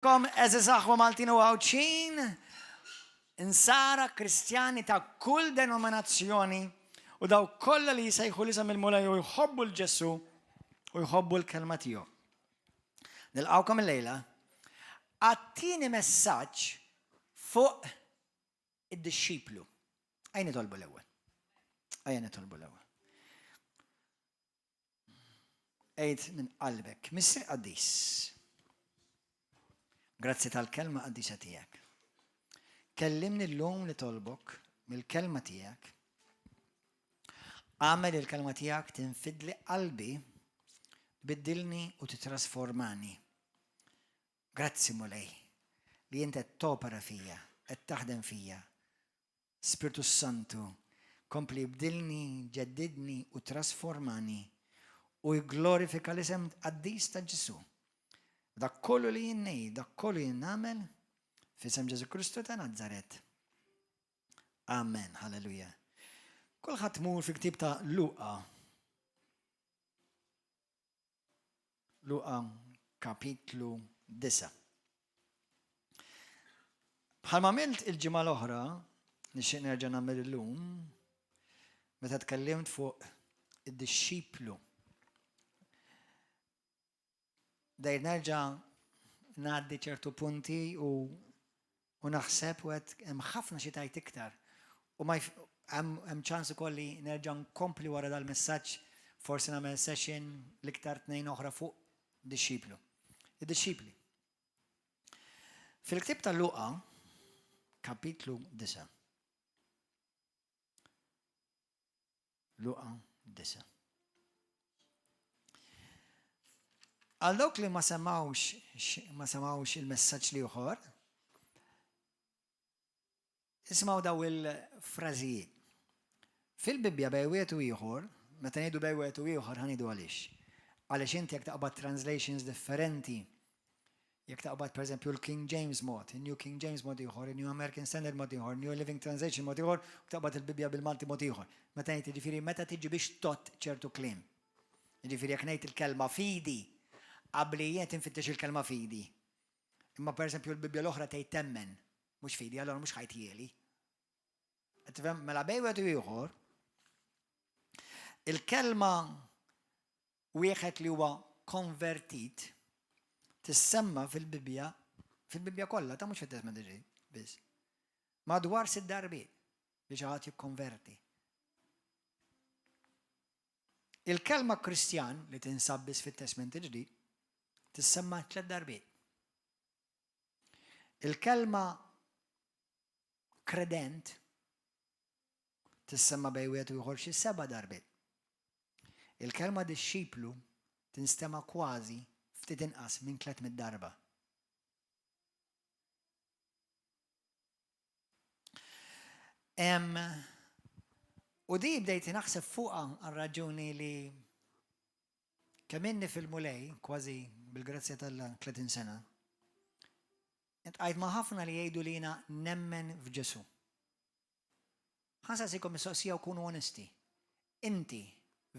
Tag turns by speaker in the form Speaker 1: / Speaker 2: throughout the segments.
Speaker 1: Kom għeżież aħwa Maltin u Għawdxin, insara Kristjani ta' kull denominazzjoni u dawk kollha li jsejħu l-isem il-Mulej u jħobbu 'l Ġesù u jħobbu l-kelma tiegħu. Nilqgħukom illejla għat-tieni messaġġ fuq id-dixxiplu. Ejja nitolbu l-ewwel. Ejja nitolbu l-ewwel. Għid minn qalbek, Missier Qaddis, grazzi tal-kelma qaddisa tiegħek. Kellimni llum nitolbok mill-kelma tiegħek. Agħmel il-kelma tiegħek tinfidli qalbi, tbiddilni u titrasformani. Grazzi Mulej li int qed topera fija, qed taħdem fija. Spirtu s-Santu, kompli ibdilni, ġeddidni u trasformani u igglorifika l-isem qaddis ta' Ġesù. Dak kollu li jien ngħid, dak kollu jien nagħmel, f'isem Ġesù Kristu ta' Nazaret. Amen. Halleluja. Kulħadd mur fi ktieb ta' Luqa. Luqa kapitlu 9. Bħalma għamilt il-ġimgħa l-oħra, nixtieq nerġa' nagħmel illum, meta tkellimt fuq id-dixxiplu. Dejr nerġa' ngħaddi ċertu punti u U naħseb u għedt hemm ħafna xi tgħid iktar. U ma hemm ċans ukoll li nerġa' nkompli wara dal-messaġġ, forsi nagħmel session l-iktar tnejn oħra fuq dixxiplu. Id-dixxipli. Fil-ktieb ta' Luqa, kapitlu 9. Luqa 9. Għal dawk li ma semawx ma semawx il-messaġġ li uħor, ismaw daw il-frażijiet. Fil-Bibbja bej wieħed u ieħor, meta ngħidu bej wieħed u ieħor ħanidu għaliex. Għaliex inti jekk taqbad translations differenti Jekk taqbad pereżempju l-King James mod, il-New King James mod ieħor, il-New American Standard mod ieħor, New Living Translation mod ieħor, u taqbad il-Bibbja bil-Malti mod ieħor. Meta ngħid jiġifieri meta tiġi biex tgħodd ċertu kliem. Jiġifieri jekk ngħid il-kelma fidi, qabli jien qed infittex il-kelma fidi. Imma pereżempju l-Bibbja l-oħra tgħid temmen, mhux fidi, allura mhux ħajtjieli. Qed tifhem? Mela bejn wieħed u ieħor, il-kelma Wieħed li huwa konvertit tissemma fil-Bibbja, fil-Bibbja kollha, ta' mhux fit-Testment il-Ġdid biss, madwar sitt darbiet li xi ħadd jikkonverti. Il-kelma Kristjan li tinsab biss fit-Testment il-Ġdid tissemma tliet darbiet. Il-kelma kredent tissemma bejn wieħed u ieħor xi seba' darbiet. Il-kelma dixxiplu tinstema' kważi ftit inqas minn 300 darba. U di bdejt naħseb fuqha għal raġuni li kemm inni fil-Mulej, kważi bil-grazzja t'Alla 30 sena, intqajt ma' ħafna li jgħidu li jiena nemmen f'Ġesù. Ħa nsaqsikom mistoqsija u kunu onesti. Inti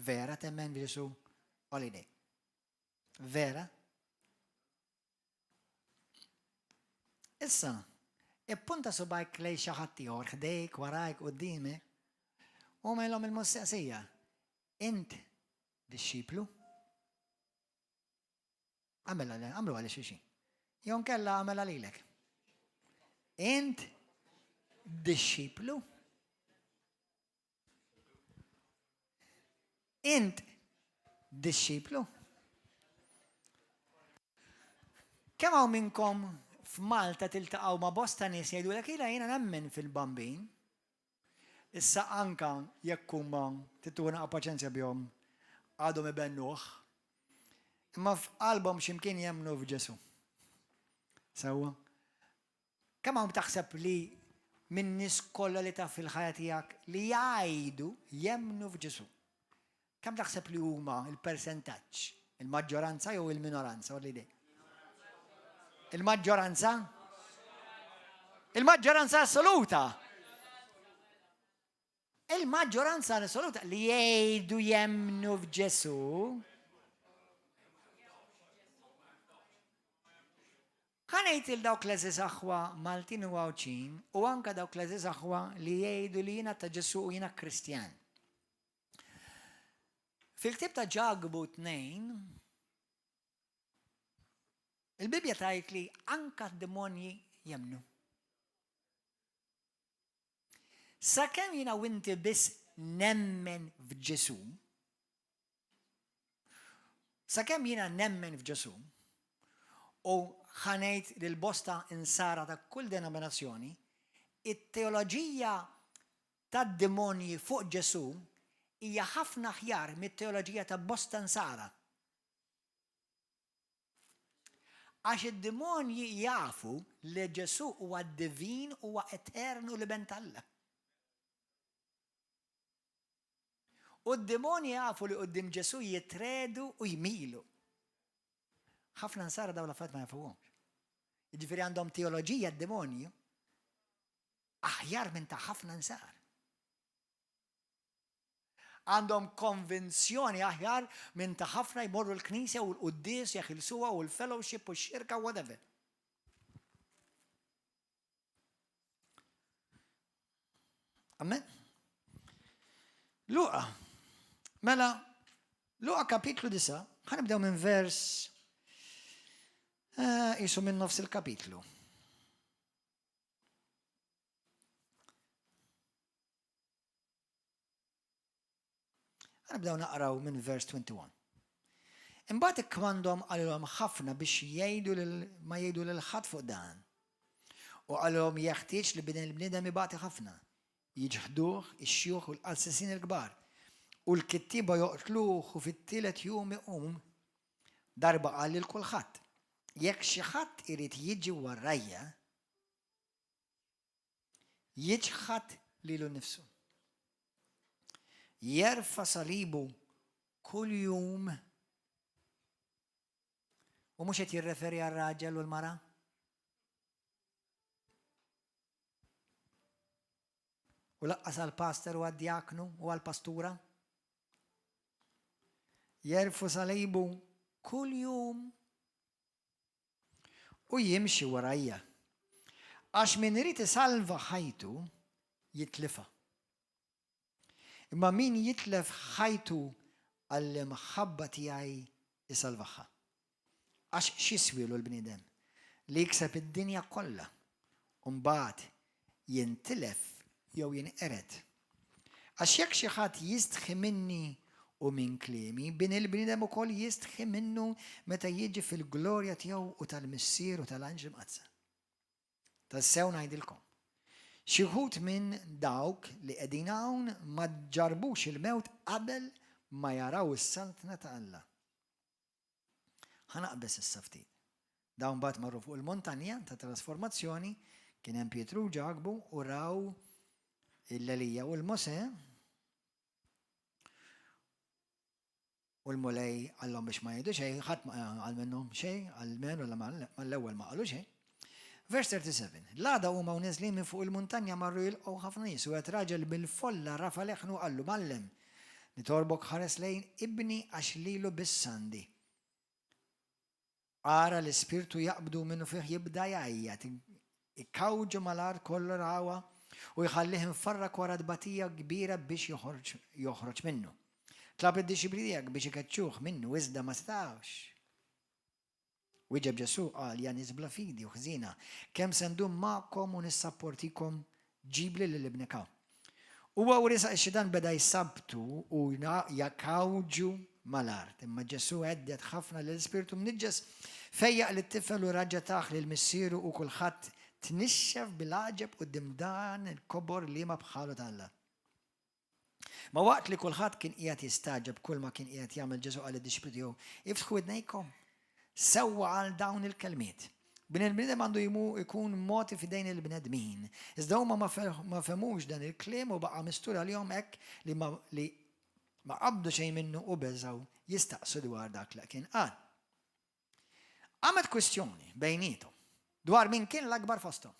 Speaker 1: vera temmen f'Ġesù? Għoli idejk. Vera? Issa, ippunta subajk lej xi ħadd ieħor ħdejk, warajk, qudiemek, u għamilhom il-mistoqsija. Int dixxiplu? Għamilha, għamlu għalli xi. Jew nkella għamilha lilek. Int dixxiplu? Int dixxiplu? Kemm hawn minnkom f'Malta tiltaqgħu ma' bosta nies jgħidulek ilha jiena nemmen fil-Bambin. Issa anka jekk huma trid naqa' paċenzja bihom għadhom ibennuh. Imma f'qalbhom x'imkien jemmnu f'Ġesù. Sewwa? Kemm hawn taħseb li minn nies kollha li taf fil-ħajja tiegħek li jgħidu jemmnu f'Ġesù? Kemm taħseb li huma l-persentaġġ? Il-maġġoranza jew il-minoranza? Il-maġġoranza? Il-maġġoranza assoluta! Il-maġġoranza assoluta li jgħidu jemmnu f'Ġesù Ħa ngħid lil dawk l-għeżież aħwa Maltin u Għawdxin u anke dawk l-għeżież aħwa li jgħidu li jiena ta' Ġesù u jiena Kristjan. Fil-ktieb ta' Ġakbu 2, il-Bibbja tgħid li anka d-demonji jemmnu. Sakemm jiena u inti biss nemmen f'Ġesù, Sakemm jiena nemmen f'Ġesù, u ħa ngħid lil bosta insara ta' kull denominazzjoni, it-teoloġija tad-demonji fuq Ġesù hija ħafna aħjar mit-teoloġija ta' bosta nsara. Għax id-demonji jafu li Ġesù huwa divin, huwa etern u l-Iben t'Alla. U d-demonji jafu li quddiem Ġesù jitregħdu u jmilu. Ħafna nsara dawn l-affarijiet ma jafuhomx. Jiġifieri għandhom teoloġija d-demonju aħjar minn ta' ħafna nsara. Għandhom konvinzjoni aħjar minn ta' ħafna jmorru l-knisja u l-quddies jaħilsuha u l-fellowship u x-xirka whatever. Amen. Luqa. Mela, Luqa kapitlu 9, ħanibdew minn vers eh, jisu minn nofs il-kapitlu. Nibdew naqraw minn vers 21. Imbagħad ikkmandhom qalilhom ħafna biex jgħidu lil ma jgħidu lil ħadd fuq dan. U qalilhom jeħtieġ li bidin il-bniedem ibati ħafna, jiġħduh ix-xjuħ u l-qassisin il-kbar, u l-kittieba joqtluh u fit-tielet jum iqum. Darba qal lil kulħadd, jekk xi ħadd irid jiġi warajja, Jiċħad lilu nnifsu. Jerfa' salibu kuljum. U mhux qed jirreferi għar-raġel u l-mara? U laqqas għall-pastor u għad-djaknu u għall-pastura? Jerfu salibu kuljum U jimxi warajja. Għax min irid isalva ħajtu, jitlifha. Imma min jitlef ħajtu għall-imħabba tiegħi jsalvaha. Għax x'jiswielu l-bniedem li jikseb id-dinja kollha u mbagħad jintilef jew jinqered? Għax jekk xi ħadd jistħi minni u minn kliemi, Bin il-bniedem ukoll jistħi minnu meta jiġi fil-glorja tiegħu u tal-Missier u tal-anġli mqaddsa. Tassew ngħidilkom, xi wħud minn dawk li qegħdin hawn ma ġarrbux il-mewt qabel ma jaraw is-Saltna ta' Alla. Ħa naqbeż issa ftit. Dawn mbagħad marru fuq il-muntanja ta' trasformazzjoni, kien hemm Pietru u Ġakbu u raw l-Elija u l-Mosè u l-Mulej qallhom biex ma jgħidu xejn, ħadd ma qal minnhom xejn, almenu mal-ewwel ma qalu xejn. Vers 37. L-għada huma u neżlin minn fuq il-muntanja marru jilqgħu ħafna nies u għed raġel mill-folla rafa' leħnu u qallu, Mgħallem, nitolbok ħares lejn ibni għax lilu biss għandi. Ara l-ispirtu jaqbdu minnufih jibda jgħajjat, ikawġu mal-art kollu ragħwa u jħallih imfarrak wara tbatija kbira biex joħroġ minnu. Tlab lid-dixxipli tiegħek biex ikeċċuh minnu iżda ma setgħux. Wieġeb Ġesù, qal, Ja nies bla fidi u ħżiena, kemm se ndum magħkom u nissapportikom? Ġibli lil ibnek hawn. Huwa u riesaq ix-xitan beda jsabbtu u jakawġu mal-art. Imma Ġesù hedded ħafna lill-ispirtu mniġġes, fejjaq lit-tifel u raġa' tah lil missieru u kulħadd tnixxef bil-għaġeb quddiem dan il-kobor liema bħalu ta' Alla. Ma waqt li kulħadd kien qiegħed jistagħġeb b'kulma kien qiegħed jagħmel Ġesù qal lid-dixxipli tiegħu, Iftħu widnejkom sewwa għal dawn il-kelmiet. Bin il-bniedem għandu jmu jkun mogħti f'idejn il-bnedmin. Iżda huma ma fehmux dan il-kliem u baqa' mistur għalihom hekk li ma li ma qabdu xejn minnu u beżgħu jistaqsu dwar dak li kien qal. Qamet kwistjoni bejniethom dwar min kien l-akbar fosthom.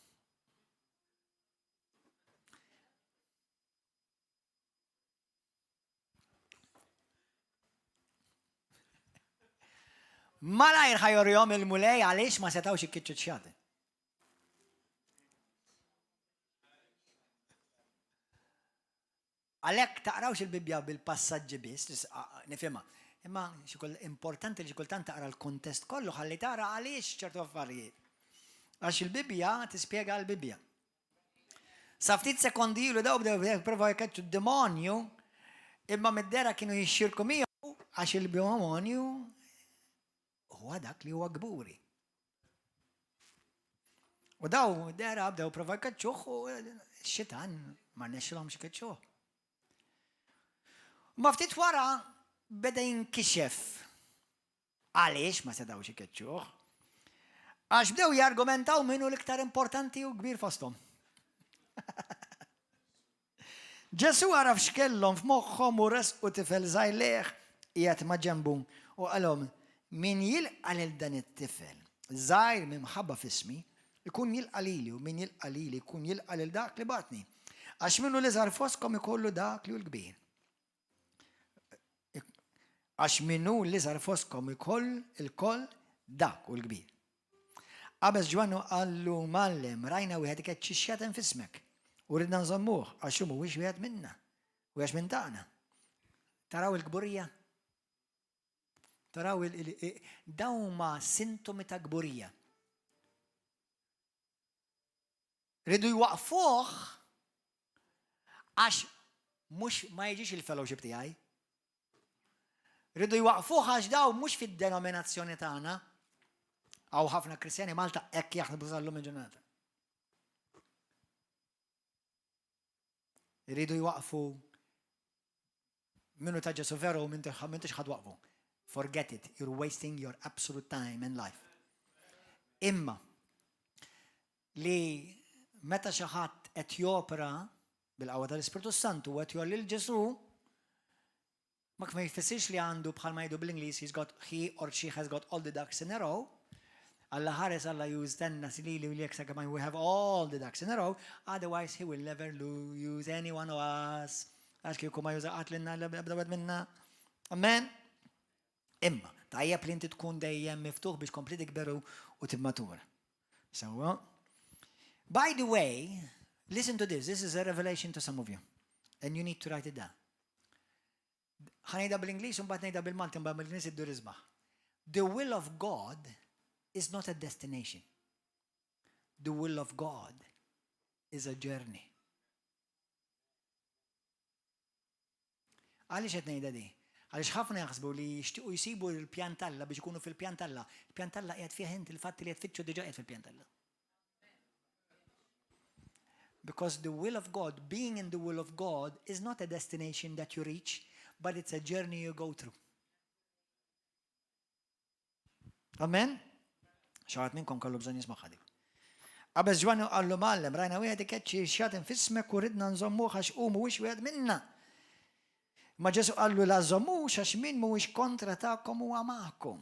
Speaker 1: Malajr ħa jurihom il-Mulej għaliex ma setgħux ikkiċċu ċ-xjaten. Għalhekk taqrawx il-Bibbja bil-passaġġi biss, nifhimha. Imma importanti li xi kultant taqra l-kuntest kollu ħalli tara għaliex ċertu affarijiet. Għax il-Bibbja tispjega l-Bibbja. Sa ftit sekondi ilu daw bdew jipprovaw jkeċċu d-demonju, imma mid-dera kienu jixxirku miegħu għax il-demonju huwa dak li huwa kburi. U daw dera bdew prova jkeċċuh u xitan ma rnexxilhomx ikeċċuh. Ma ftit wara beda jinkixef Għaliex ma setgħux ikeċċuh? Għax bdew jargumentaw min hu l-iktar importanti u kbir fosthom. Ġesù għaraf x'kellhom f'moħħhom u resqu tifel żgħir lejh qiegħed ma' ġenbu u qalhom, Min jilqa' lil dan it-tifel żgħir b'imħabba f'ismi, ikun jilqa' lili, u min jilqa' lili jkun jilqa' lil dak li bagħatni. Għax min hu l-iżgħar fostkom ikollu dak li hu l-kbir. Għax min hu l-iżgħar fostkom ikoll ilkoll dak hu l-kbir. Qabeż Ġwannu qallu, Mgħallem, rajna wieħed ikeċċi x-xjaten f'ismek, u ridna nżommuh, għax hu mhuwiex wieħed minna, mhuwiex minn tagħna. Taraw il-kburija? Taraw il dawn huma sintomi ta' kburija. Ridu jwaqfuh għax mhux ma jiġix il-fellowship tiegħi. Ridu jwaqfuh għax daw mhux fid-denominazzjoni tagħna. Hawn ħafna Kristjani Malta hekk jaħsbu sal-lum il-ġurnata. Iridu jwaqfu Minnu ta' Ġesu veru m'intix ħad waqfu. Forget it, you're wasting your absolute time and life. Imma li meta xi ħadd qed jopra bil-qawwa tal-Ispirtu Santu u qed jgħolli lil Ġesu, ma ma jfissirx li għandu bħalma jgħidu bl-Ingliż he's got he or she has got all the ducks in a row. Alla ħares Alla jużtenna lili u lilek sakemm we have all the ducks in a row, otherwise he will never use any one of us. Għax kieku ma juża qatt lilna l-ebda wieħed minna. Amen. Imma, tajjeb li inti tkun dejjem miftuħ biex kompli tikberu u timmatura. Sewwa. By the way, listen to this, this is a revelation to some of you. And you need to write it down. Ħa ngħidha bl-Ingliż u mbagħad ngħidha bil-Malti mbagħad bil-Ingliż iddur isbaħ. The will of God is not a destination. The will of God is a journey. Għaliex qed ngħidha di? Għaliex ħafna jaħsbu li jixtiequ jsibu l-pjan t'Alla biex ikunu fil-pjan t'Alla. Il-pjan t'Alla qiegħed fih int, il-fatt li qed tfittxu diġà qiegħed fil-pjan t'Alla. Because the will of God, being in the will of God, is not a destination that you reach, but it's a journey you go through. Amen? Xaħat minnkom kollu bżonn jisma' dik. Qabeż Ġwanni u qallu Mgħallem, rajna wieħed ikeċċi x-xjaten f'ismek u ridna nżommuh għax hu mhuwiex wieħed minna. Ma Ġesu qallu la żommux għax min mhuwiex kontra tagħkom huwa magħkom.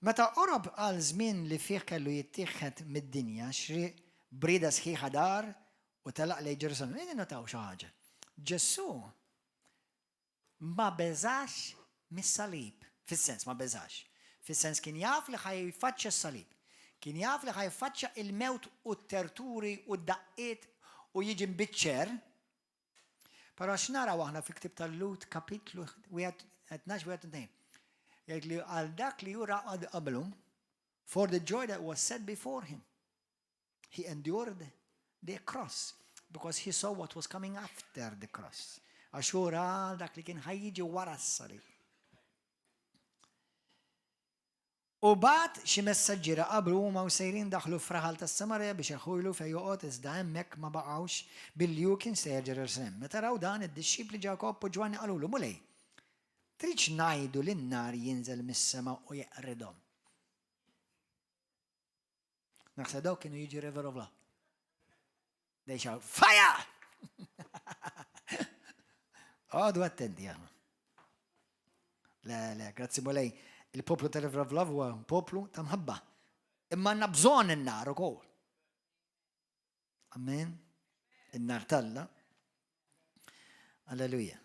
Speaker 1: Meta qorob għal żmien li fih kellu jittieħed mid-dinja, xrieq b'rieda sħiħa dar u telaq lejn Ġerusalemm. Notaw xi ħaġa. Ġesu Ma beżax mis-salib. Fis-sens, ma beżax. Fis-sens kien jaf li ħa jiffaċċja s-salib. Kien jaf li ħa jiffaċċja il-mewt u t-terturi u d-daqqiet u jiġi mbiċċer. Però x'naraw aħna fil-ktieb tal-Lhud kapitlu 12 wieħed u tnejn. Jgħid li għal dak li hu ra qablu, for the joy that was set before him. He endured the cross because he saw what was coming after the cross. Għax hu ra dak li kien ħa jiġi wara s-salib. U bagħat xi messaġġiera qablu huma u sejrin daħlu f'raħal tas-Samarja biex iħujlu fejn joqgħod iżda hemmhekk ma baqgħux billi hu kien sejjer Ġerusalemm. Meta raw dan, id-dixxipli Ġakobb u Ġwanni qalulu, Mulej, tridx ngħidu li n-nar jinżel mis-sema u jeqridhom? Naħseb dawk kienu jiġi River of Love. They shout, fire! Għadu attenti, għahna. Le, le, grazzi Mulej. Il-poplu ta' River of Love huwa poplu ta' mħabba. Imma għandna bżonn in-nar ukoll. Amen. In-nar talla. Alleluja.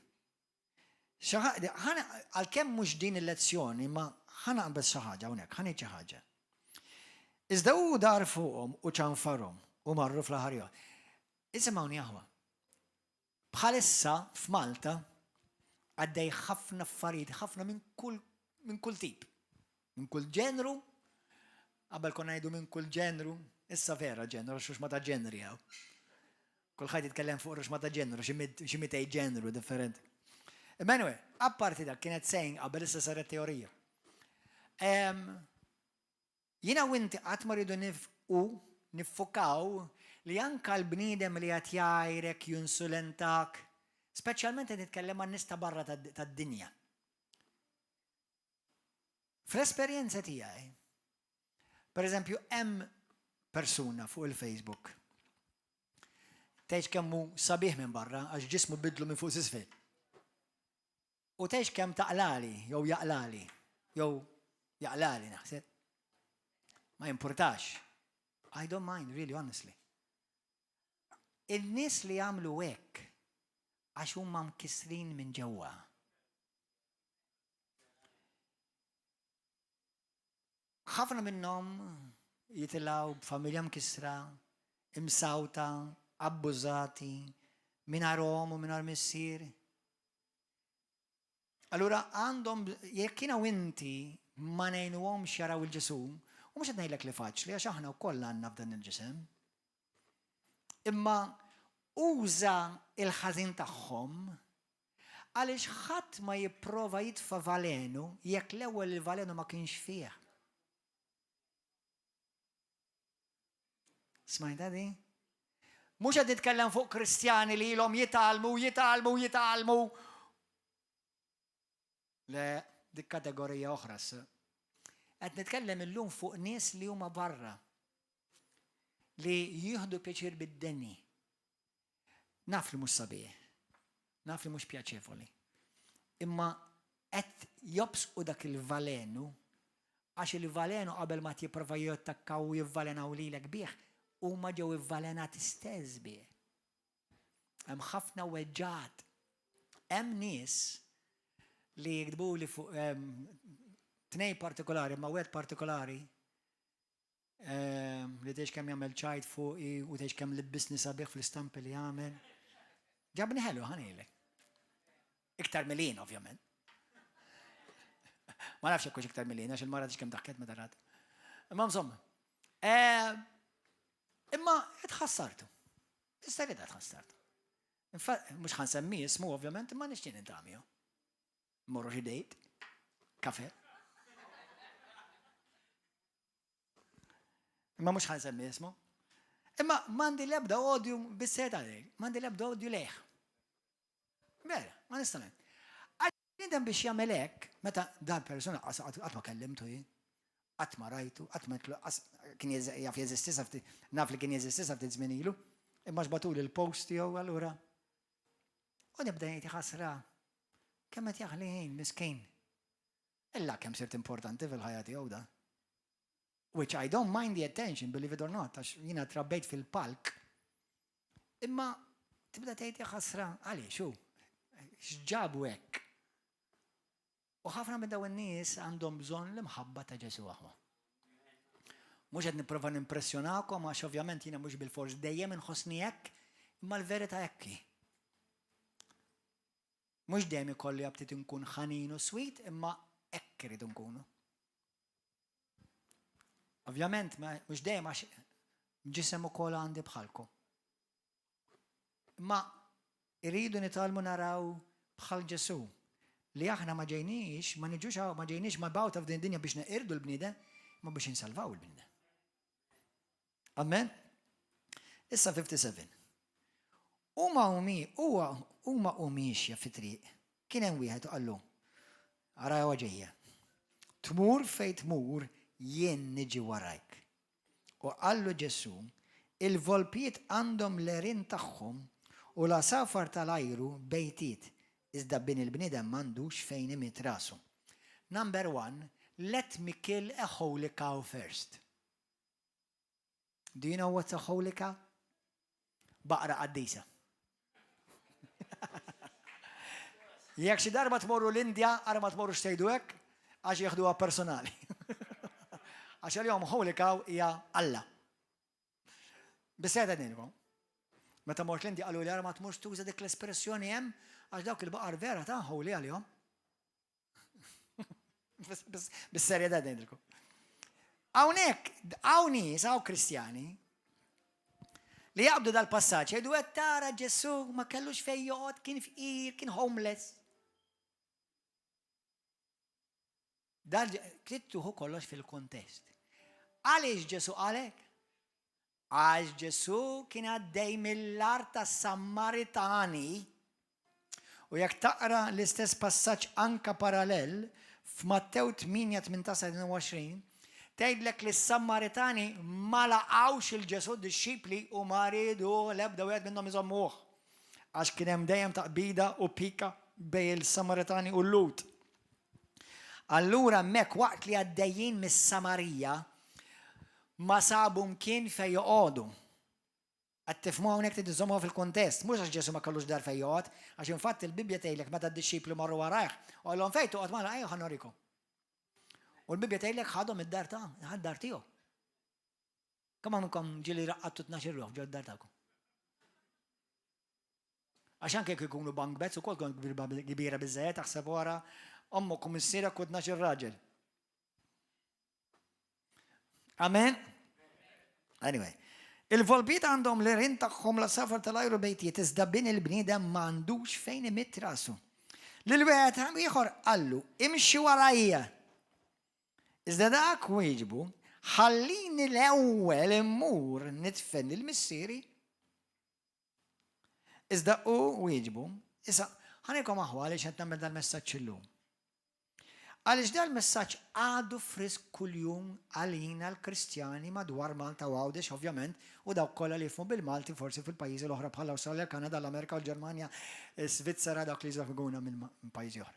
Speaker 1: Għalkemm mhux din il-lezzjoni, ma Ħa naqbeż xi ħaġa hawnhekk, ħa ngħid xi ħaġa. Iżda hu dar fuqhom u ċanfarhom u marru fl-aħħar jum. Isimgħuni aħwa. Bħalissa f'Malta għaddej ħafna affarijiet, ħafna minn kull minn kull tip, minn kull ġenru, qabel konna ngħidu minn kull ġenru, issa vera ġenru, xux ma ta' ġenri hawn. Kulħadd jitkellem fuq ruxma ta' ġenru, xi mitej ġenru differenti. Imma anyway, apparti dak kienet saying qabel issa saret teorija. Jiena u inti qatt ma rridu nifqu niffukaw li anka l-bniedem li qed jgħajrek, jinsulentak, speċjalment qed nitkellem għan-nies ta' barra tad-dinja. Fl-esperjenza tiegħi, per eżempju, hemm persuna fuq il-Facebook. Tgħidx kemm hu sabiħ minn barra għax ġismu bidlu minn fuq s'isfel. U tgħidx kemm taqlali jew jaqlali jew jaqlali naħseb. Ma jimpurtax. I don't mind, really, honestly. Il-nies li jagħmlu hekk għax huma mkissrin minn ġewwa. Ħafna minnhom jitilgħu b'familja mkissra, imsawta, abbużati, mingħajr omm u mingħajr missier. Allura għandhom jekk jiena u inti ma ngħinuhomx jaraw il-Ġesù, u mhux qed ngħidlek li faċli għax aħna wkoll għandna f'dan il-ġisem. Imma uża il-ħażin tagħhom Għaliex ħadd ma jipprova jitfa' valenu jekk l-ewwel il-valenu ma kienx fih. Smajta di? Mhux qed nitkellem fuq Kristjani li ilhom jitgħallmu, jitgħallmu, jitgħallmu. Le, dik kategorija oħra s. Qed nitkellem illum fuq nies li huma barra li jieħdu pjaċir bid-deni. Naf li mhux sabiħ, naf li mhux pjaċevoli, imma qed jobsqu dak il-valenu għax il-valenu qabel ma jipprova jattakkaw u jivvalenaw lilek bih, huma ġew ivvalenati stess bih. Hemm ħafna weġġat. Hemm nies li jiktbuli fuq tnej partikolari, ma wieħed partikolari, Li tgħix kemm jagħmel ċajt fuqi u tgħix kemm libbisni sabiħ fl-istampi li jagħmel. Ġabni ħelu ħanilek. Iktar milin, ovvjament. Ma nafx jekk iktar milin, għax il-mara tgħix kemm daħket meta rat. Imma insomma. Imma tħassartu. Issa li tħassartu. Mhux ħansemmi ismu ovvjament, imma nixtieq nintamiegħu. Morru xi date, kafe. Imma mhux ħansemmi ismu. Imma m'għandi l-ebda odju bis-seta għalek, m'għandi l-ebda odju lejh. Vera, onestament. Għax biex jagħmel hekk, meta dan persuna qatt ma kellimtu jien, qatt ma rajtu, qatt ma kien jaf jeżisti safti, naf li kien jeżisti safti żmien ilu, imma xbatuli l-post tiegħu allura. U nibda ngħid ħasra, kemm qed jaħli ħin miskin. Illa kemm sirt importanti fil-ħajja tiegħu da. Which I don't mind the attention, believe it or not, għax jiena trabbejt fil-palk. Imma tibda tgħid ħasra għaliex hu x'ġabu hekk. U ħafna minn dawn in-nies għandhom bżonn l-imħabba ta' Ġesù aħwa. Mhux qed nipprova nimpressjonakom għax ovvjament jiena mhux bil-fors dejjem inħossni hekk, imma l-verità hekk hi. Mhux dejjem ikolli aptit inkun ħanin u sweet, imma hekk iridu nkunu. Ovvjament, mhux dejjem għax ġisem ukoll għandi bħalkom. Imma irridu nitgħallmu naraw bħal Ġesù li aħna ma ġejniex, ma niġux ma ġejniex mibgħuta f'din id-dinja biex neqirdu l-bniedem, ma biex insalvaw il-bniedem. Amen? Issa 57. Huma umi, huwa huma u miexja fi triq. Kien hemm wieħed u qallu, ara ġejja. Tmur fejn tmur jien niġi warajk. U qallu Ġesù, Il-volpijiet għandhom l-għerien tagħhom u l-għasafar tal-ajru bejtiet, iżda Bin il-bniedem m'għandux fejn imidd rasu. Number one, let me kill a holy cow first. Do you know what's a holy cow? Baqra qaddisa. Jekk xi darba tmorru l-Indja, ara ma tmorrux tgħidu hekk, Għax jeħduha personali. Għax għalihom holy cow hija Alla. Biss qed ngħidilkom. Meta mort l-Indja qalu li ara ma tmurx tuża dik l-espressjoni hemm għax dawk il-baqar vera ta' holy għalihom. Bis-serjetà ngħidilkom. Hawnhekk hawn nies, hawn Kristjani li jaqbdu dal-passaġġ jgħidu qed tara Ġesù ma kellux fejn joqgħod, kien fqir, kien homeless. Dan trid tuħu kollox fil-kuntest. Għaliex Ġesù qalek? Għax Ġesù kien għaddej mill-art tas-Sammaritani u jekk taqra l-istess passaġġ anka parallel f'Mattew 8:18-22, tgħidlek li s-Sammaritani ma laqgħux il Ġesù d-dixxipli u ma riedu l-ebda wieħed minnhom iżommuh. Għax kien hemm dejjem taqbida u pika bejn il-Samaritani u l-Lhud. Allura hemmhekk waqt li għaddejjin mis-Samarija ma sabu mkien fejn joqogħdu. Qed tifhmu hawnhekk trid iżommuha fil-kuntest, mhux għax Ġesù ma kellux dar fejn joqgħod, għax infatti l-Bibbja tgħidlek meta d-dixxipli marru warajh, u qalhom fejn toqgħod magħna ejja ħa nurikom. U l-Bibbja tgħidlek ħadhom id-dar ta' id-dar tiegħu. Kemm minnkom ġieli raqqadtu 12 ruħ ġod dar tagħkom? Għax anke jekk ikunu bunk beds ukoll tkun kbira biżżejjed aħseb wara ommok u missierek u 12 raġel. Amen? Anyway. Il-volpiet għandhom l-irin tagħhom la safar tal-ajru bejtiet iżda bin il-bniedem m'għandux fejn imitt rasu. Lil wieħed ieħor qallu, imxi warajja. Iżda dak wieġbu, ħallini l-ewwel immur nidfen lil missieri. Iżda hu wieġbu, issa, ħa ngħidilkom aħwa għaliex qed nagħmel dal-messaġġ illum. Għaliex dal-messaġġ għadu frisk kuljum għalina l-Kristjani madwar Malta u Għawdex ovvjament u dawk kollha li jifhmu bil-Malti forsi fil-pajjiżi l-oħra bħal Awstralja, Kanada, l-Amerika u l-Ġermanja, Svizzera, dawk li jżafguna minn pajjiżi oħra.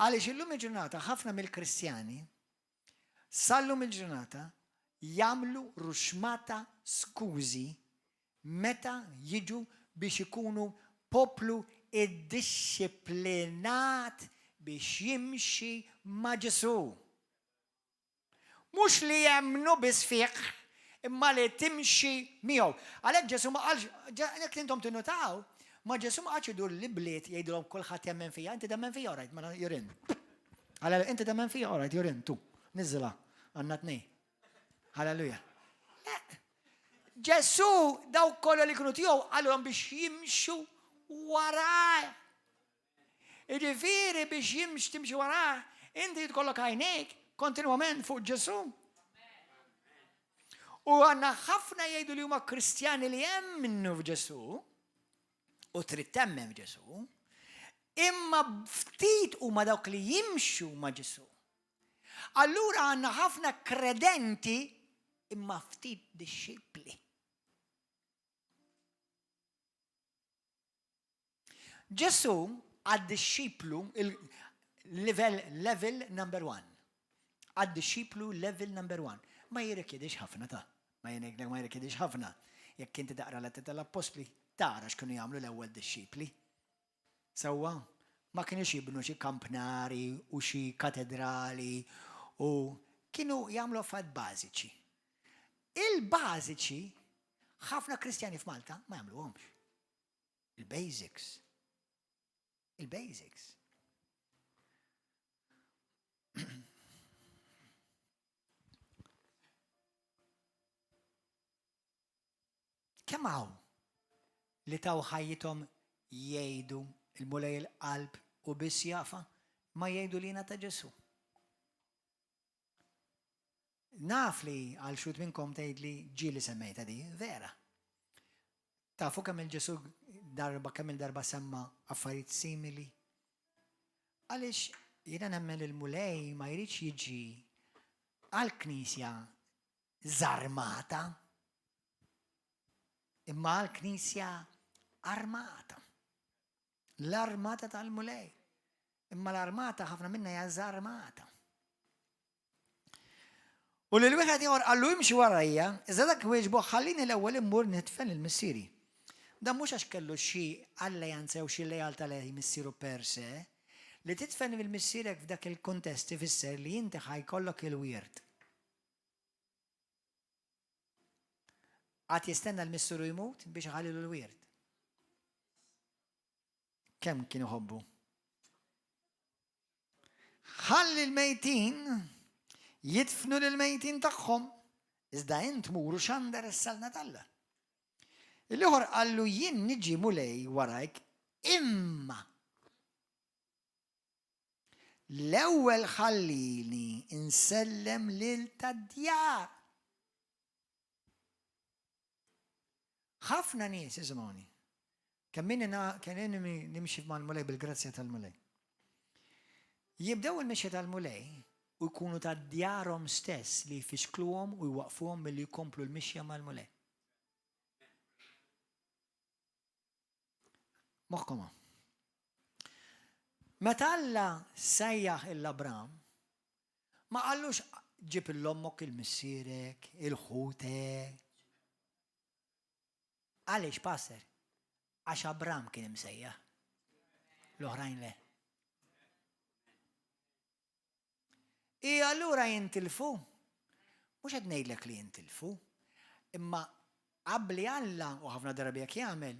Speaker 1: Għaliex illum il-ġurnata ħafna mill-Kristjani sal-lum il-ġurnata jagħmlu ruxmata skużi meta jiġu biex ikunu poplu iddixxiplinat biex jimxi ma' Ġesù. Mhux li jemmnu biss fih, imma li timxi miegħu. Għalhekk Ġesù ma qalx, jekk intom tinnutaw, ma Ġesù ma qagħadx idur l-ibliet jgħidilhom kulħadd jemmen fija, inti temmen fija, all right, mela you're in. Għalhekk inti temmen fija, all right, you're in, tu. Niżżilha, għandna tnej. Halleluja. Ġesù dawk kollha li kienu tiegħu qalhom biex jimxu waraj. Jiġifieri biex jimx timxi warah, inti jkollok għajnejk kontinwament fuq Ġesù. U għandna ħafna jgħidu li huma Kristjani li jemmnu f'Ġesù u trid temmen f'Ġesù, imma ftit huma dawk li jimxu ma' Ġesù. Allura għandna ħafna kredenti imma ftit dixxipli. Ġesù għad-dixxiplu il-level level number one. Għad-dixxiplu level number one. Ma jirrikjedix ħafna ta' ma jgħidlek ma jirrikjedix ħafna. Jekk inti taqra l-Atti tal-Appostli, tara x'kienu jagħmlu l-ewwel dixxipli. Sewwa, ma kinux jibnu xi kampnari u xi katedrali u kienu jagħmlu affarijiet bażiċi. Il-bażiċi ħafna Kristjani f'Malta ma jagħmluhomx. Il-basics. Il-basics. Kemm hawn li taw ħajjithom jgħidu il-Mulej il-qalb u biss jafa ma jgħidu li ta' Ġesu. Naf li għal xut minnkom tgħidli ġieli semmejta di, vera. Tafu kemm il-Ġesu darba kemm il-darba semma affarijiet simili? Għaliex jiena nemmen il-Mulej ma jridx jiġi għal-Knisja żarmata, imma għal-Knisja armata. L-armata tal-Mulej. Imma l-armata ħafna minna hija żarmata. U lil wieħed ieħor qallu imxi warajja, iżda dak wieġbu ħallini l-ewwel immur nidfen lil missieri. Dan mhux għax kellu xi alleanza jew xi lealtà lejn missieru per se. Li tidfen lil missierek f'dak il-kuntest ifisser li inti ħa jkollok il-wirt. Qagħad jistenna l-missieru jmut biex iħallilu l-wirt. Kemm kien iħobbu. Ħalli l-mejtin jidfnu lill-mejtin tagħhom, iżda int mur u xandar is-saltna t'Alla. Il-ieħor qallu jien niġi Mulej warajk imma l-ewwel ħallini nsellem lil tad-djar. Ħafna nies, isimgħuni, kemm inni kemm inni nimxi mal-Mulej bil-grazzja tal-Mulej. Jibdew il-mixja tal-Mulej u jkunu ta' djarhom stess li jfixkluhom u jwaqfuhom milli jkomplu l-mixja mal-Mulej. Moħħkom hawn. Meta Alla sejjaħ il-Abram, ma qallux ġib l-ommok, il-missierek, il-ħutek. Għaliex, Pastor? Għax Abram kien imsejjaħ. L-oħrajn le. I allura jintilfu? Mhux qed ngħidlek li jintilfu, imma abbli Alla, u ħafna drabi hekk jagħmel,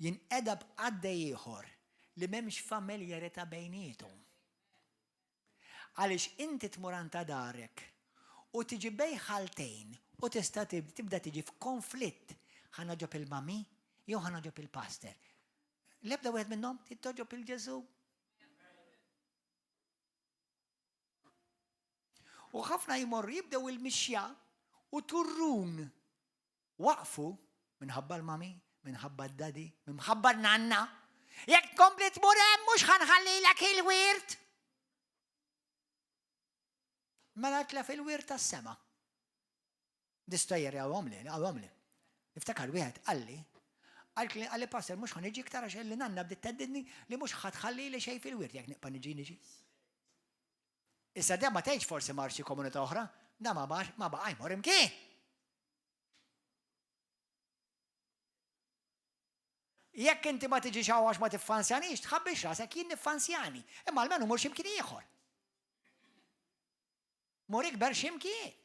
Speaker 1: jinqeda b'qaddej ieħor li m'hemmx familjarità bejniethom. Għaliex inti tmur għand ta' darek u tiġi bejn ħaltejn u tista' tibda tiġi f'konflitt ħa nogħġob il-mami jew ħa nogħġob il-pastor. L-ebda wieħed minnhom trid togħġob il-Ġesù. U ħafna jmorru jibdew il-mixja u turrun waqfu minħabba l-mami, minħabba d-dadi, minħabba n-nanna. Jekk tkompli tmur hemm mhux ħanħallilek il-wirt. Mela tlef il-wirt tas-sema. Distajjer għawhom li, għawhom li. Niftakar wieħed qalli, qalli qalli pastor mhux ħa niġi iktar għax li nanna bdiet teddidni li mhux ħa tħalli li xejn fil-wirt jekk nibqa' niġi niġi. Issa da ma tgħidx forsi mar xi komunità oħra, da ma ma baqa' jmur imkien. Jekk inti ma tiġix hawn għax ma tiffansjanix, tħabbix rasek jien niffansjani, imma almenu mur x'imkien ieħor. Mur ikber x'imkien.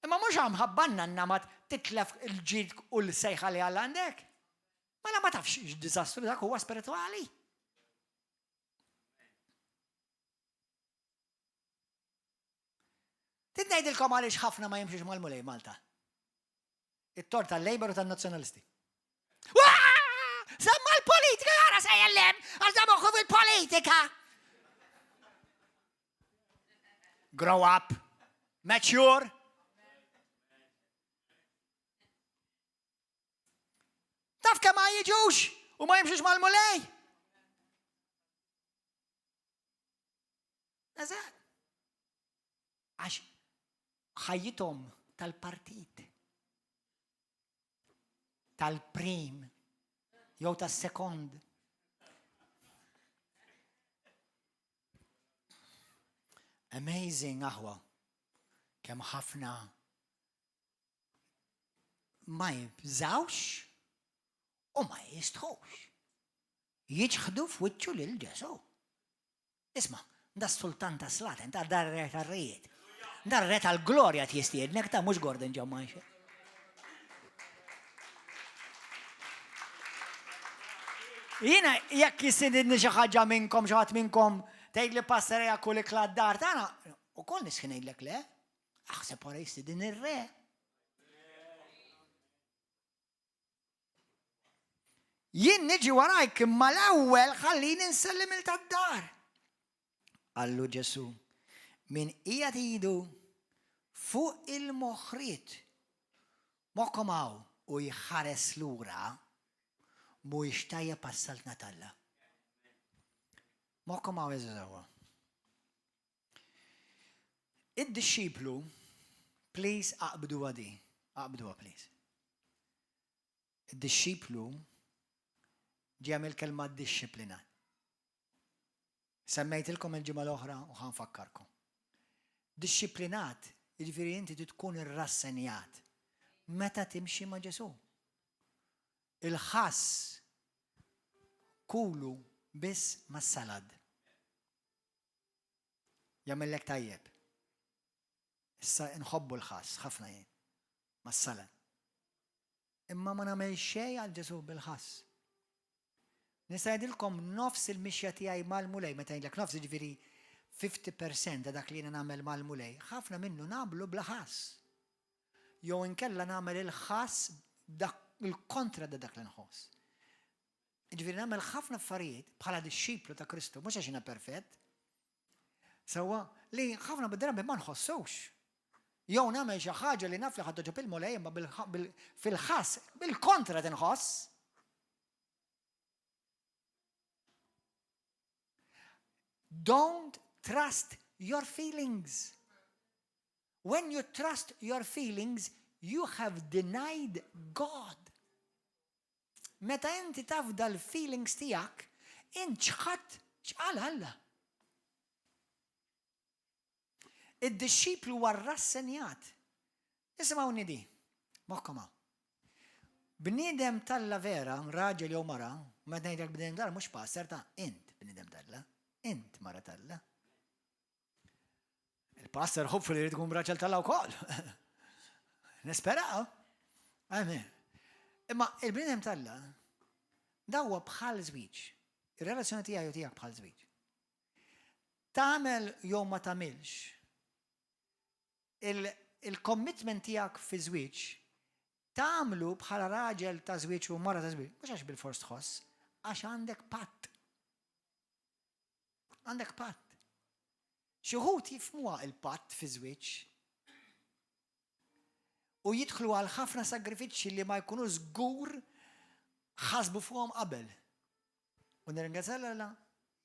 Speaker 1: Imma mhux għam ħabbanna n-namat titlef il-ġid u l-sejħa li għalla għandek. Mela ma tafx x'diżastru dak huwa spiritwali. Trid ngħidilkom għaliex ħafna ma jimxux mal-Mulej Malta. It-tort tal-Labour u tan-Nazzjonalisti. Semma l-politika għara se jellem, għax da moħħu fil-politika. Grow up, mature. Taf kemm ma jiġux u ma jimxux mal-mulej? Eżatt. Għax ħajjithom tal-partit, tal-prim, jew tas-sekond. Amazing aħwa, kemm ħafna ma jibżawx u ma jistħux. Jiċħdu f'wiċċu lil Ġesù. Isma', da s-sultan ta' slaten, ta' dar re tar-rejiet. Dar re tal-glorja tjistiednek ta' mhux Gordon John Manche. Jiena jekk jistididni xi ħaġa minnkom, xi ħadd minnkom tgħid li pastor ejja kull ikla d-dar tagħna, ukoll nisħi ngħidlek le. Aħseb wara jistidin ir-re. Jien niġi warajk imma l-ewwel ħallini nsellem il tad-dar. Qallu Ġesù, min qiegħed idu fuq il-moħriet moħħkom hawn u jħares lura mhuwiex tajjeb għas-saltna t'Alla. Moħħkom hawn eżawa. Id-dixxiplu, please aqbduha di, aqbduha please. Id-dixxiplu ġejja mill-kelma dixxiplinat. Semmejtilkom il-ġimgħa l-oħra u ħa nfakkarkom. Dixxiplinat, jiġifieri inti trid tkun irrassenjat meta timxi ma' Ġesù. Il-ħass kulu. biss mas-salad. Jagħmellek tajjeb. Issa nħobbu l-ħass ħafna jien mas-salad. Imma ma nagħmel xejn għal Ġesù bil-ħass. Nista' ngħidilkom nofs il-mixja tiegħi mal-Mulej, meta ngħidlek nofs jiġifieri 50% ta' dak li jiena nagħmel mal-Mulej, ħafna minnu nagħmlu bla ħass. Jew inkella nagħmel il-ħass dak il-kontra ta' dak li nħoss. Jiġifieri nagħmel ħafna affarijiet bħala dixxiplu ta' Kristu, mhux għax jiena perfett. Sewwa li ħafna mid-drabi ma nħossux. Jew nagħmel xi ħaġa li naf li ħa togħġob il-Mulej imma fil-ħass, bil-kontra tinħoss. Don't trust your feelings. When you trust your feelings, you have denied God. Meta inti tafda l-feelings tiegħek, int ċħadt x'qal Alla. Id-dixxiplu huwa rrassenjat. Isimgħuni di, moħħkom hawn. Bniedem t'Alla vera, raġel jew mara, meta ngħidlek bniedem t'Alla mhux pastor ta' int bniedem t'Alla, int mara t'Alla. Il-pastor hopefully jrid ikun raġel t'Alla wkoll. Nisperaw. Amen. Imma il-bniedem t'Alla dawa bħal żwieġ. Ir-relazzjoni tiegħi u tiegħek bħal żwieġ. Tagħmel jew ma tagħmilx, il-commitment tiegħek fi żwieġ tagħmlu bħala raġel ta' żwieġ u mara ta' żwieġ, mhux għax bilfors tħoss, għax għandek patt. Għandek patt. Xi wħud jifhmuha il-patt fi żwieġ u jidħlu għal ħafna sagrifiċċji li ma jkunu żgur ħasbu fuqhom qabel. U nirringrazzja Alla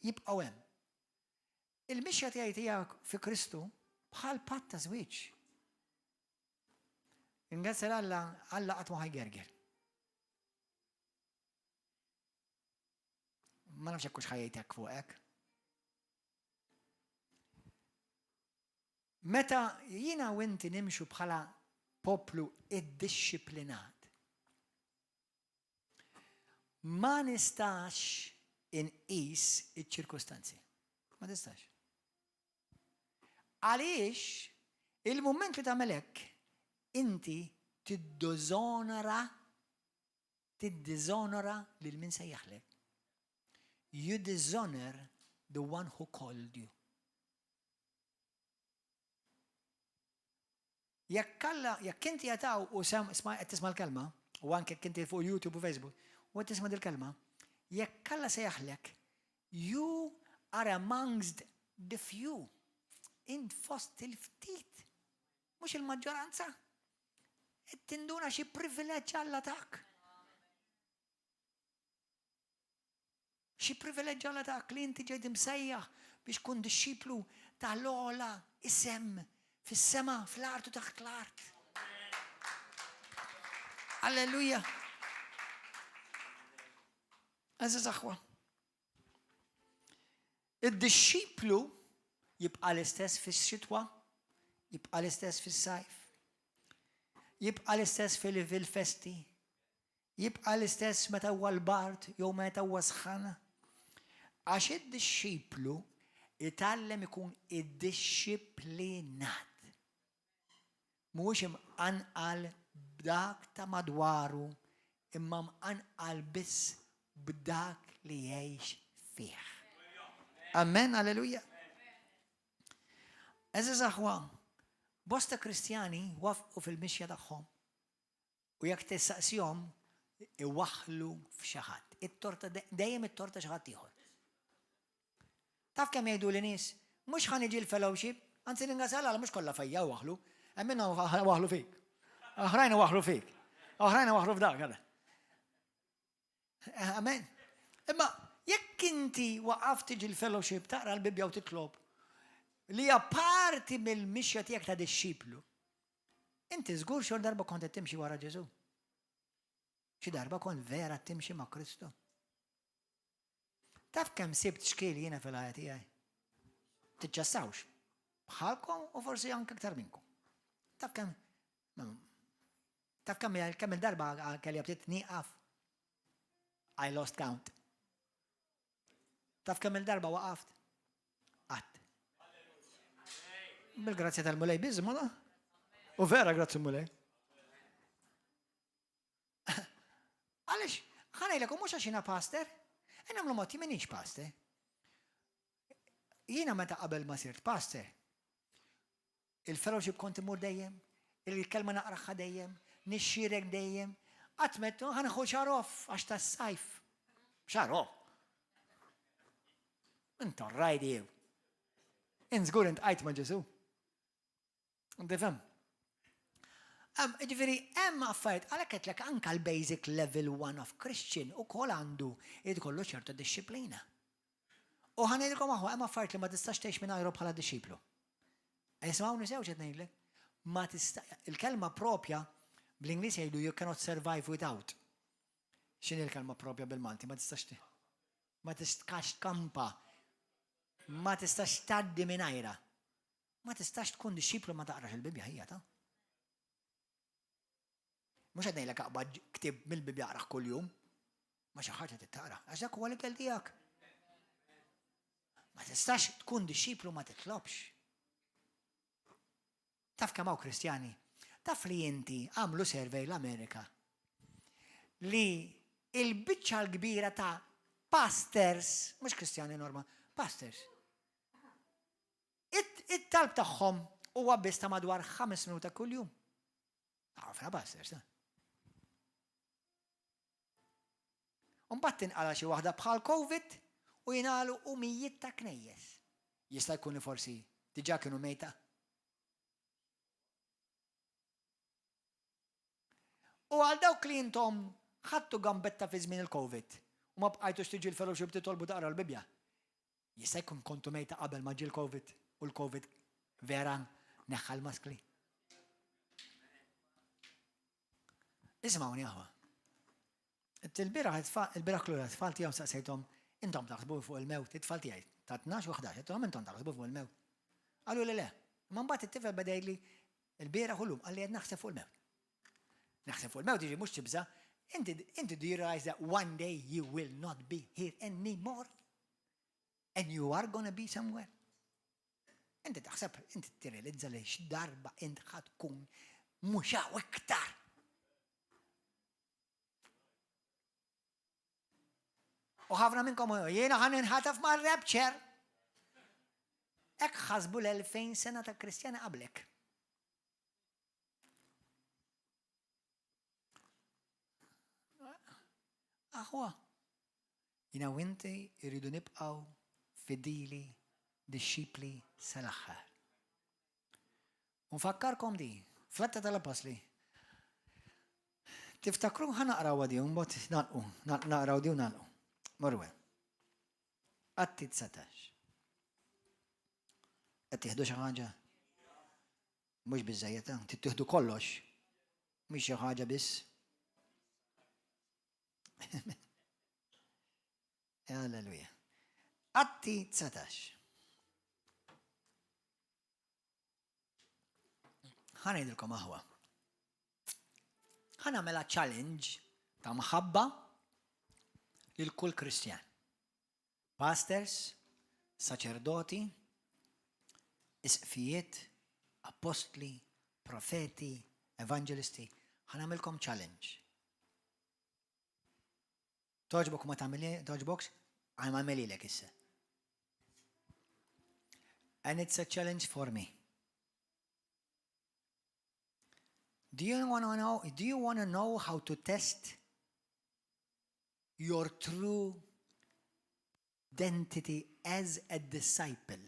Speaker 1: jibqgħu hemm. Il-mixja tiegħi tiegħek fi Kristu bħal patt ta' żwieġ. Ringrazzja Alla, Alla qatt ma ħajgerger. Ma nafx hekk hux ħajjtek fuqek. Meta jiena u inti nimxu bħala poplu iddixxiplinat, ma nistax inqis iċ-ċirkustanzi. Ma tistax. Għaliex il-mument li tagħmel hekk, inti tiddiżonora tiddiżonora lil min sejjaħlek. You dishonor the one who called you. Jekk Alla, jekk inti qed hawn u qed tisma' l-kelma, u anke jekk inti fuq YouTube u Facebook, u qed tisma' dil-kelma, jekk Alla sejjaħlek, you are amongst the few. Int fost il-ftit, mhux il-maġġoranza. Qed tinduna xi privileġġ Alla tak. Xi privileġġ Alla tak li inti ġejt imsejjaħ biex tkun dixxiplu ta' l-ogħla isem fis-sema, fl-art u taħt l-art. Alleluja. Għażiż aħwa. Id-dixxiplu jibqa' l-istess fix-xitwa, jibqa' l-istess fis-sajf, jibqa' l-istess fil-festi, Jibqa' l-istess meta huwa l-bard jew meta huwa sħana. Għax id-dixxiplu jitgħallem ikun iddixxiplinat. Mhuwiex imqanqal b'dak ta' madwaru imma mqanqal biss b'dak li jgħix fih. Amen, alleluja. Għeżież aħwa, bosta Kristjani wafqu fil-mixja tagħhom U jekk tistaqsihom, iwaħħlu f'xi ħadd. It-torta dejjem it-torta xi ħadd ieħor. Taf kemm jgħiduli nies, mhux ħa niġi l-fellowship, anzi ningrazzja Alla mhux kollha fejja waħlu, hemm minnhom waħlu fik. Oħrajn waħlu fik. Oħrajn waħlu f'dak. Amen. Imma jekk inti waqaft tiġi l-fellowship taqra l-Bibbja u titlob li hija parti mill-mixja tiegħek ta' dixxiplu, inti żgur xor darba kont qed timxi wara Ġesù. Xi darba kont vera timxi ma' Kristu. Taf kemm sibt xkiel jiena fil-ħajja tiegħi? Tiċċassawx. Bħalkom u forsi anke aktar minnkom. Taf kemm Taf kemm kemm il-darba kelli btiet nieqaf? I lost count. Taf kemm il-darba waqaft? Qatt. Bil-grazzja tal-Mulej biż, ma U vera grazzi Mulej. Għaliex, ħanajlek, u mhux għax jiena pastor, nagħmlu mod jien minix pastor. Jiena meta qabel ma sirt pastor, il-fellowship kont imur dejjem, il-kelma naqraħħa dejjem, nixxierek dejjem, qatt mettu ħa nieħu xahar off għax tas-sajf. Xahar off. Int rajt jew. Int żgur int qajt ma' Ġesu. Tifhem? Ġifieri hemm affarijiet għalhekk qedlek anke l-basic level one of Christian ukoll għandu irid ikollu ċertu dixxiplina. U ħa ngħidilkom aħwa hemm affarijiet li ma tistax tgħix mingħajrhom bħala dixxiplu. Isimgħuni sew x'qed ngħidlek. Ma tista' il-kelma propja bl-Ingliż jgħidu you cannot survive without. X'inhi l-kelma propja bil-Malti? Ma tistax ma tistax tkampa. Ma tistax tgħaddi mingħajrha. Ma tistax tkun dixxiplu ma taqrax il-Bibbja ħija ta'. Mhux qed ngħidlek aqbad ktieb mill-Bibbja aqrah kuljum, ma xi ħaġa trid taqra, għax dak huwa l-ikel tiegħek. Ma tistax tkun dixxiplu ma titlobx. Taf kemm hawn Kristjani? Taf li inti għamlu survey l-Amerika li il-biċċa l-kbira ta' pastors, mhux Kristjani norma, pastors, It-talb tagħhom huwa biss ta' madwar 5 minuta kuljum. Ħafna pastors, ta'. Mbagħad tinqala xi waħda bħal COVID u jingħalu u mijiet ta' knejjes. Jista' jkun li forsi diġà kienu mejta. U għal dawk li intom ħadtu gambetta fi żmien il-COVID u ma bqajtux tiġi l-fellowship titolbu taqra l-Bibbja. Jista' jkun kontu mejta qabel ma ġie l-Covid u l-Covid vera neħħa l-maskli. Isimgħuni aħwa. Il-bieraħ il-bieraħ klura tfal tiegħu saqsejthom intom taħsbu fuq il-mewt, it-tfal tiegħi ta' 12 u 11, għedtilhom intom taħsbu fuq il-mewt. Qalu li le. Imma mbagħad it-tifel beda jgħidli il-bieraħ u llum qalli qed naħseb fuq il-mewt. Naħseb fuq il-mewt jiġi mhux tibża'. Inti inti do you realize that one day you will not be here anymore? And you are gonna be somewhere? Inti taħseb, inti tirrealizza li x'darba int ħa tkun mhux hawn iktar. U ħafna minnkom jiena ħa ninħataf mar-rapture. Hekk ħasbu l-2000 sena ta' Kristjani qablek. Aħwa, jina u inti irridu nibqgħu fidili dixxipli sal-aħħar. U nfakkarkom di, fl-Atti tal-Appostli, tiftakru ħa naqraw di, un bot nalqu, naqraw di u nalqu. Morwe. Atti 19. Qed tieħdu xi ħaġa? Mhux biżejjed, eh? Tittieħdu kollox. Mhix xi ħaġa biss. Alleluja. Atti 19. Ħa ngħidilkom aħwa. Ħa nagħmilha challenge ta' mħabba lil kull Kristjan. Pastors, saċerdoti, isqfijiet, appostli, profeti, evangelisti, ħa nagħmilkom challenge. Togħġbok ma tagħmilli, togħġbokx, ħa nagħmililek issa. And it's a challenge for me. Do you want to know, do you want to know how to test your true identity as a disciple,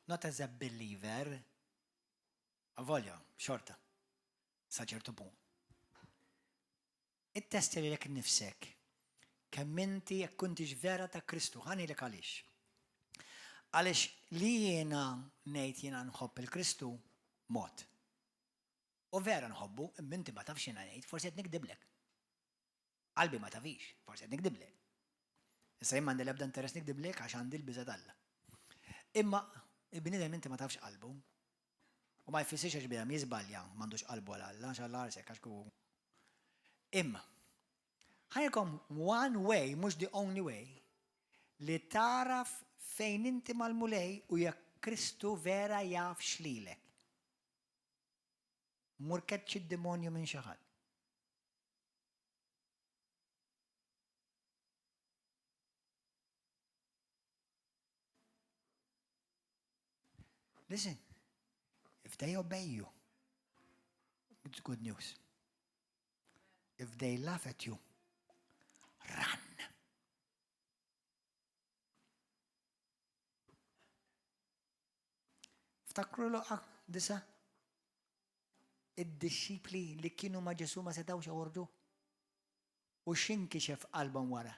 Speaker 1: not as a believer? Avolja, xorta, sa ċertu punt. Ittestja lilek innifsek kemm inti jekk kuntix vera ta' Kristu. Ħa ngħidlek għaliex. Għaliex li jiena ngħid jiena nħobb il-Kristu mod. U vera nħobbu, imma inti ma tafx jiena ngħid, forsi qed nikdiblek. Qalbi ma tafix, forsi qed nikdiblek. Issa jien m'għandi l-ebda interess nikdiblek għax għandi l-biża' t'Alla. Imma il-bniedem inti ma tafx qalbu. U ma jfissirx għax bniedem jiżbalja m'għandux qalbu għal Alla, għax Alla ħarsek għax kieku. Imma, ħajkom one way, mhux the only way, Li tagħraf fejn inti mal-Mulej u jekk Kristu vera jafx lilek. Mur keċċi d-demonju minn xi ħadd. Listen, if they obey you, it's good news. If they laugh at you, run. Ftakru Luqa disa? Id-dixxipli li kienu ma' Ġesù ma setgħux joħorġu. U x'inkixef qalbhom wara?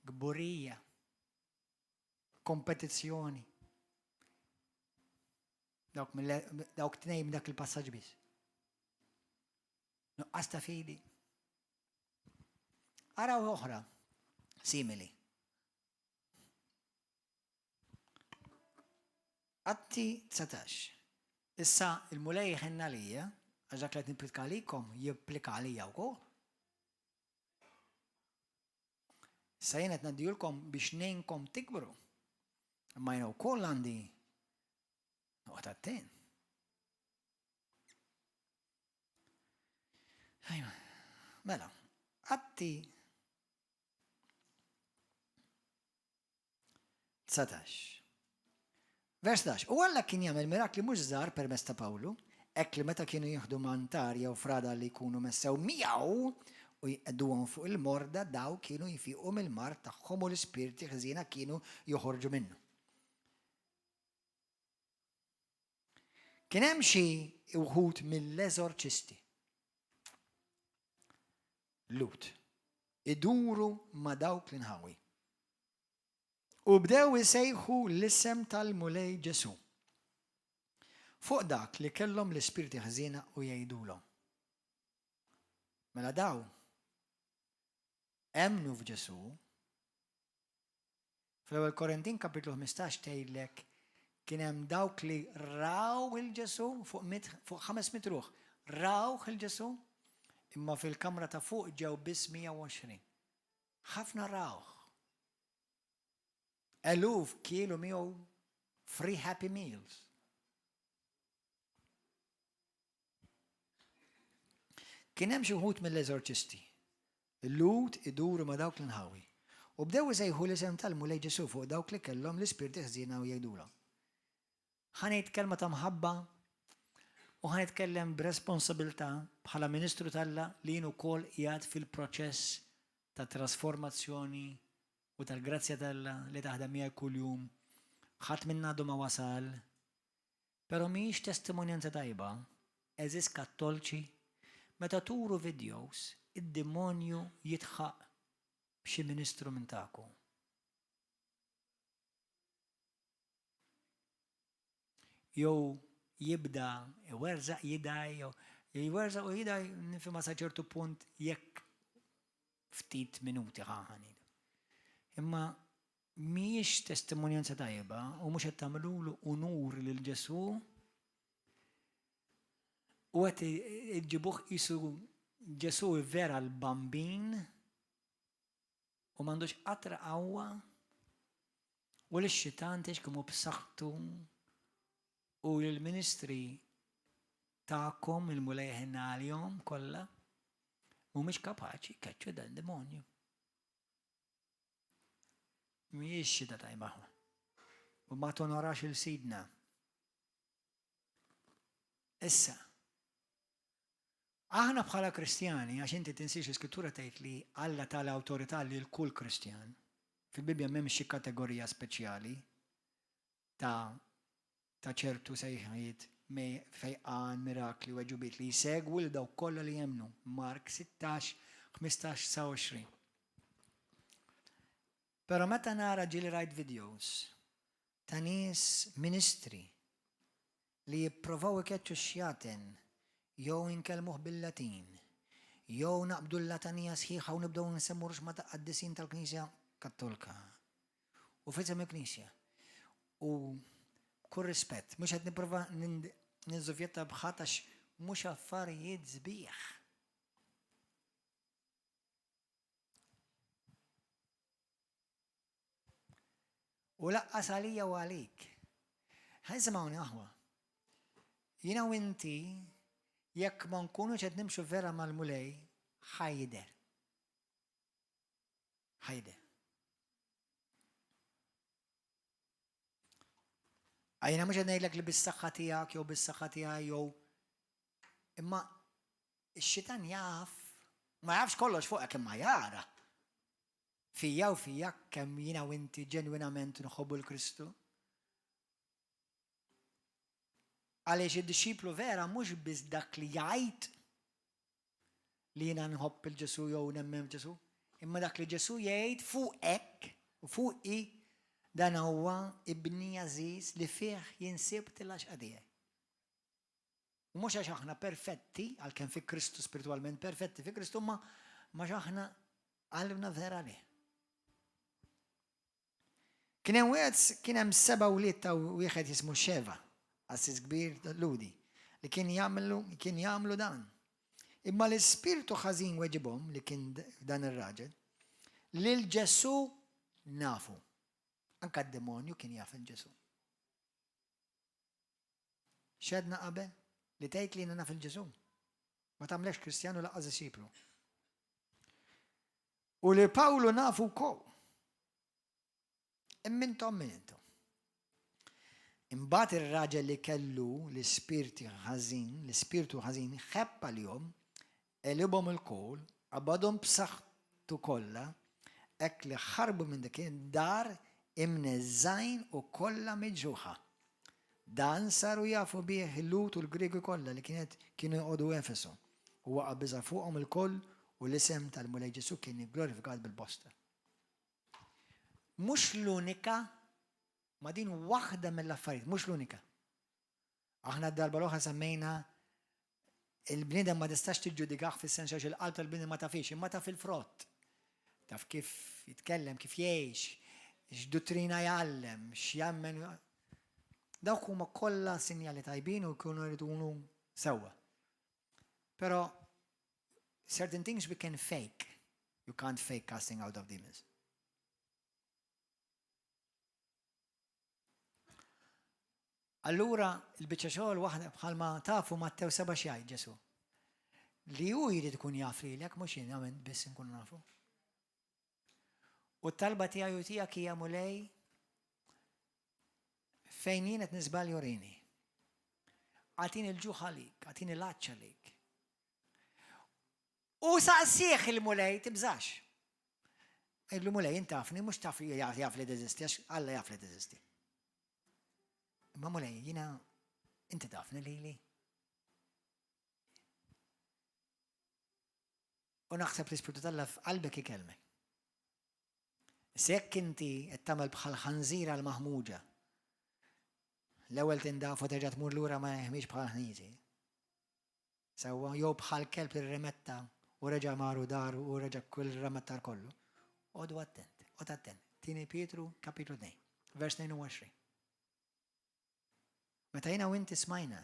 Speaker 1: Kburija. Kompetizzjoni. Dawk, dawk tnejn minn dak il-passaġġ biss. Nuqqas ta' fidi. Araw oħra simili. Atti 19. Issa il-Mulej ħenna lija, għax dak li qed nippritka għalikom jipplika għalija wkoll. Issa jien qed ngħaddihulkom biex ngħinkom tikbru. Imma jiena wkoll għandi noqgħod attent. Mela, Atti 19. Vers 11. U Alla kien jagħmel mirakli mhux żgħar permezz ta' Pawlu, hekk li meta kienu jieħdu mantar jew frada li jkunu messew miegħu u jqegħduhom fuq il-morda, daw kienu jfiqu mill-mard tagħhom u l-ispirti ħżiena kienu joħorġu minnu. Kien hemm xi wħud mill-eżorċisti Lhud iduru ma' dawk l-inħawi. U bdew isejħu l-isem tal-Mulej Ġesù fuq dak li kellhom l-ispirti ħżiena u jgħidulhom. Mela daw emmnu f'Ġesù. Fl-ewwel Korintin kapitlu 15 tgħidlek kien hemm dawk li raw il-Ġesù fuq fuq 500 ruħ. Raw il-Ġesù imma fil-kamra ta' fuq ġew biss 120. Ħafna rawh. Eluf kielu miegħu free happy meals. Kien hemm xi wħud mill-eżorċisti, il-Lhud iduru ma' dawk l-inħawi, u bdew isejħu l-isem tal-Mulej Ġesù fuq dawk li kellhom l-ispirti ħżiena u jgħidulhom. Ħa ngħid kelma ta' mħabba u ħa nitkellem b'responsabilità bħala ministru t'Alla li jien ukoll qiegħed fil-proċess ta' trasformazzjoni u tal-grazzja t'Alla li taħdem miegħi kuljum. Ħadd minna għadu ma wasal. Però mhijiex testimonjanza tajba, għeżież Kattolċi, meta turu videos id-dimonju jidħaq b'xi ministru minn tagħkom. Jew jibda iwerżaq jidgħi jew jwerżaq u jidgħi nifhimha sa ċertu punt jekk ftit minuti ħa ngħidu. Imma mhijiex testimonjanza tajba u mhux qed tagħmlulu unur lil Ġesù u qed iġġibuh qisu Ġesù vera l-bambin u m'għandux qatra qawwa u lix-xitan tgħix kemm hu b'saħħtu u lill-ministri tagħkom il-Mulej ħenna għalihom kollha mhumiex kapaċi jkeċċu dan demonju. Mhijiex xita tajba. U ma tonorax il-sidna. Issa, Aħna bħala Kristjani, għax inti tinsiex l-Iskrittura tgħid li Alla ta l-awtorità lil kull Kristjan. Fil-Bibbja m'hemmx xi kategorija speċjali ta' ta' ċertu sejħiet, fejqan, mirakli u għeġubiet li jsegwu lil dawk kollha li jemmnu, Mark 16, 15 sa 20. Però meta nara ġieli rajt videos ta' nies ministri li jipprovaw ikeċċu x-xjaten jew inkellmuh bil-Latin, jew naqbdu l-latanija sħiħa u nibdew nsemmu ruxma ta' qaddisin tal-Knisja Kattolka u f'isem il-Knisja. U b'kull rispett, mhux qed nipprova ninżufjetta b'ħadd għax mhux affarijiet sbieħ. U laqqas għalija u għalik. Isimgħuni aħwa. Jiena u inti jekk ma nkunux qed nimxu vera mal-Mulej, ħa jidher. Ħa jidher. Għajna mhux qed ngħidlek li bis-saħħa tiegħek jew bis-saħħa tiegħi jew imma x-xitan jaf, ma jafx kollox fuqek imma jara. Fija u fija kemm jiena u inti ġenwinament nħobbu l-Kristu. Għaliex id-dixxiplu vera mhux biss dak li jgħid li jiena nħobb il-Ġesu jew nemmen f'Ġesu, imma dak li Ġesu jgħid fuqek u fuqi dan huwa ibni għażiż li fih jien sibt il-għaxqa tiegħi. U mhux għax aħna perfetti, għalkemm fi Kristu spiritwalment perfetti fi Kristu, ma għax aħna qalbna vera lih. Kien hemm wieħed kien hemm seba' wlied ta' wieħed jismu Xeva, qassis kbir Lhudi, li kien jagħmlu kien jagħmlu dan. Imma l-ispirtu ħażin weġibhom li kien f'dan ir-raġel, lil Ġesù nafu. Anka d-demonju kien jaf il Ġesù. X'għedna qabel? Li tgħid li jiena naf il-Ġesù. Ma tagħmlekx Kristjan u laqqas dixxiplu. U li Pawlu nafu wkoll. Imma intom min intom? Imbagħad ir-raġel li kellu l-ispirti ħażin, l-ispirtu ħażin ħebb għalihom, għelibhom ilkoll, qabadhom b'saħħtu kollha, hekk li ħarbu minn dik id-dar imneżżgħin u kollha miġruħa. Dan saru jafu bih il-Lhud u l-Griegi kollha li kienet kienu joqogħdu Efesu, u waqa' biża' fuqhom ilkoll u l-isem tal-Mulej Ġesù kien igglorifikat bil-bosta. Mhux l-unika, ma din waħda mill-affarijiet, mhux l-unika. Aħna d-darba l-oħra semmejna il-bniedem ma tistax tiġġudikah fis-sens għax il-qalb tal-bniedem ma tafix, imma taf il-frott. Taf kif jitkellem, kif jgħix, x'duttrina jgħallem, x'jemmen. Dawk huma kollha sinjali tajbin u jkunu jridu sewwa. Però certain things we can fake. You can't fake casting out of demons. Allura il-biċċa xogħol waħda bħalma tafu Mattew seba' x'jgħid Ġesu. Li hu jrid ikun jaf lilek mhux jien għamil biss nkun nafu. U t-talba tiegħi u tiegħek hija Mulej fejn jien qed niżbal jorini. Agħtini l-ġuħ għalik, agħtini l-għatx għalik. U saqsih il-Mulej tibżax. Għidlu Mulej int tafni mhux taf li jaf li teżisti għax Alla jaf li teżisti. Imma Mulej jiena inti tafni lili. U naħseb l-Ispirtu t'Alla f'qalbek ikellmek. Issa jekk inti qed tagħmel bħal ħanżira l-maħmuġa, l-ewwel tindaf u terġa' tmur lura ma jeħmiex bħal ħniżi. Sewwa, jew bħal kelb li rremetta u reġa' mar u dar u reġa' kull remettar kollu. Oqgħodu attent, oqgħod attent. Tieni Pietru kapitlu 2, vers 22. Meta jiena u inti smajna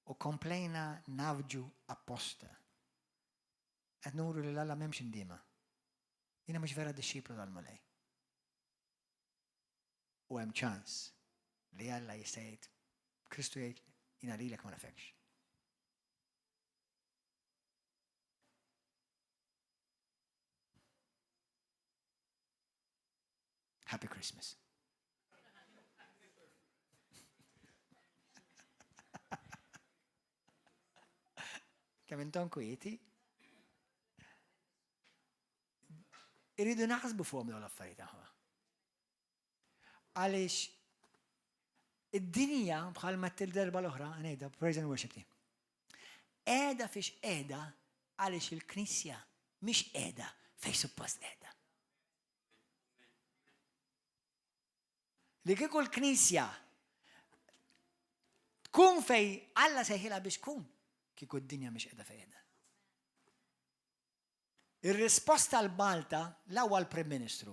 Speaker 1: u komplejna navġu apposta, qed nuru li l-Alla m'hemmx indiema. Jiena mhux vera dixxiplu tal-Mulej. U hemm ċans li Alla jista' jgħid, Kristu jgħid, jiena lilek ma nafekx. Happy Christmas. Kemm intom kwieti? Irridu naħsbu fuqhom dawn l-affarijiet aħwa. Għaliex id-dinja bħal ma darba l-oħra, ngħidha praise and worship team. Qiegħda fiex qiegħda għaliex il-Knisja mhix qiegħda fejn suppost qiegħda. Li kieku l-Knisja tkun fej Alla sejħilha biex tkun, kieku d-dinja mhix qiegħda fejn qiegħda. Ir-risposta għal Malta la huwa l-Prim Ministru,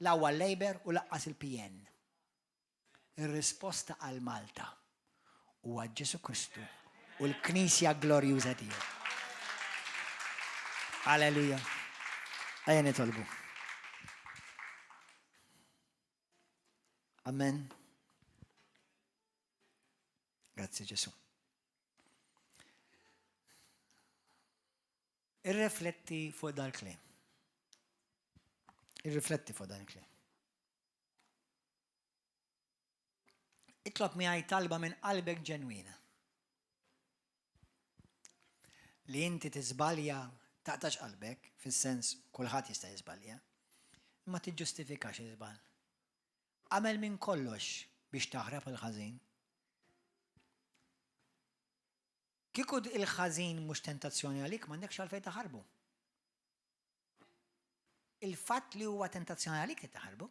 Speaker 1: la huwa l-Labour u laqqas il-PN. Ir-risposta għal Malta huwa Ġesu Kristu u l-Knisja glorjuża tiegħu. Alleluja. Ejja nitolbu. Amen. Grazzi Ġesu. Irrifletti fuq dal-kliem. Irrifletti fuq dan il-kliem. Itlob miegħi talba minn qalbek ġenwina. Li inti tiżbalja taqtax qalbek, fis-sens kulħadd jista' jiżbalja, imma tiġġustifikax iżball. Agħmel minn kollox biex taħrab il-ħażin. Kieku il-ħażin mhux tentazzjoni għalik, m'għandekx għalfejn taħarbu. Il-fatt li huwa tentazzjoni għalik trid taħarbu.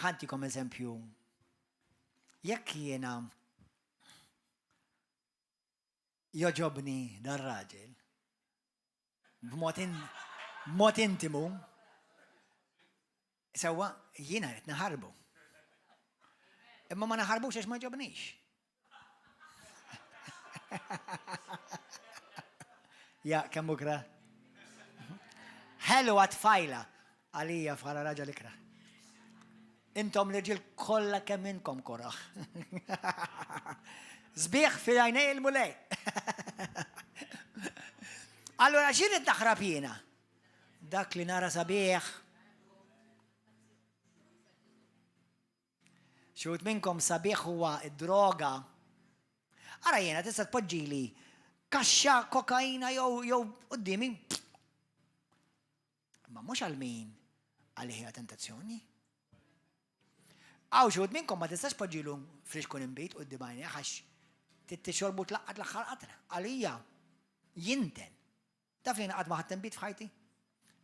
Speaker 1: Ħantikom eżempju. Jekk jiena joġobni dar-raġel, b'mod in, b'mod intimu, sewwa jiena rrid naħarbu. Imma ma naħarbux għax ma ġobnix. Ja, kemm ukra. Ħelu għat-tfajla għalija bħala raġel ikra. Intom l-irġiel kollha kemm inkom koroh. Sbieħ fil-għajnej il-mulej. Allora x'irrid naħrab jiena? Dak li nara sabiħ. Xi minnkom sabiħ huwa id-droga. Ara jiena tista' tpoġġili kaxxa kokaina jew jew qudiemi. Imma mhux għal min għalih hija tentazzjoni. Għaw xi minnkom ma tistax poġġilu friskun inbid quddiem għajnejh għax tixorbu tlaqqat l-aħħar qatra. Għalija jinten. Taf li qatt ma ħadd inbid f'ħajti?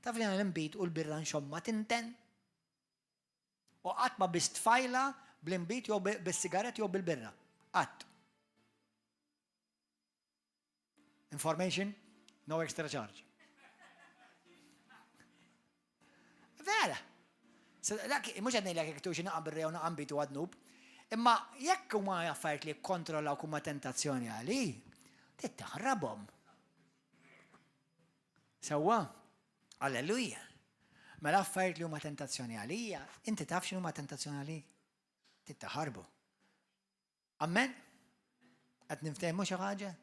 Speaker 1: Taf li l-inbid u l-birra nxomma tinten? U qatt ma biss tfajla bl-inbid jew bis-sigaret jew bil-birra. Qatt. Information, no extra charge. Vera. Dak, mux għedni l jek tuxi naqam birrew naqam bitu għadnub, imma jekk huma affarijiet li kontrollaw kumma tentazzjoni għali, tittaħrabhom. Sewwa, alleluja. Mela affarijiet li huma tentazzjoni għalija, inti taf x'inhuma tentazzjoni għalik? Tittaħarbu. Amen? Qed niftehmu xi ħaġa?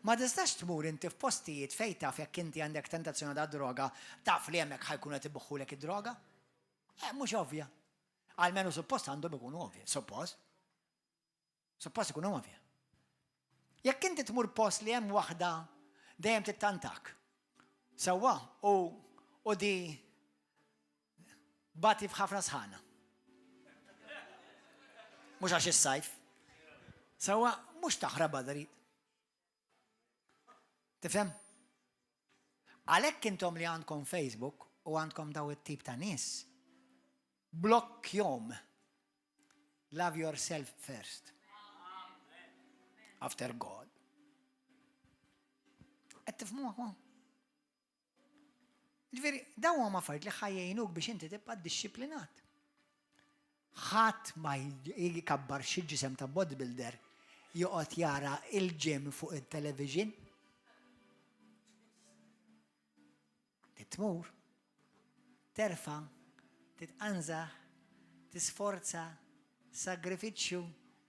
Speaker 1: Ma tistax tmur inti f'postijiet fejn taf jekk inti għandek tentazzjoni ta' droga, taf li hemmhekk ħajkunu qed ibuħħulek id-droga? Eh, mhux ovvja. Almenu suppost għandhom ikunu ovvja. Suppost. Suppost ikunu ovvja. Jekk inti tmur post li hemm waħda dejjem tittantak. Sewwa u u di Bati f'ħafna sħana. Mhux għax is-sajf. Sewwa mhux taħrab badri. Tifhem? Għalhekk intom li għandkom Facebook u għandkom daw it-tip ta' nies, blokkjom. Love yourself first. After God. Qed tifhmuha? Ġifieri, dawn huma affarijiet li ħajjejnuk biex inti tibqa' dixxiplinat. Ħadd ma jkabbar xi ġisem ta' bodybuilder joqgħod jara il-gym fuq il-television. Titmur, terfa, titqanżaħ, tisforza, sagrifiċċju,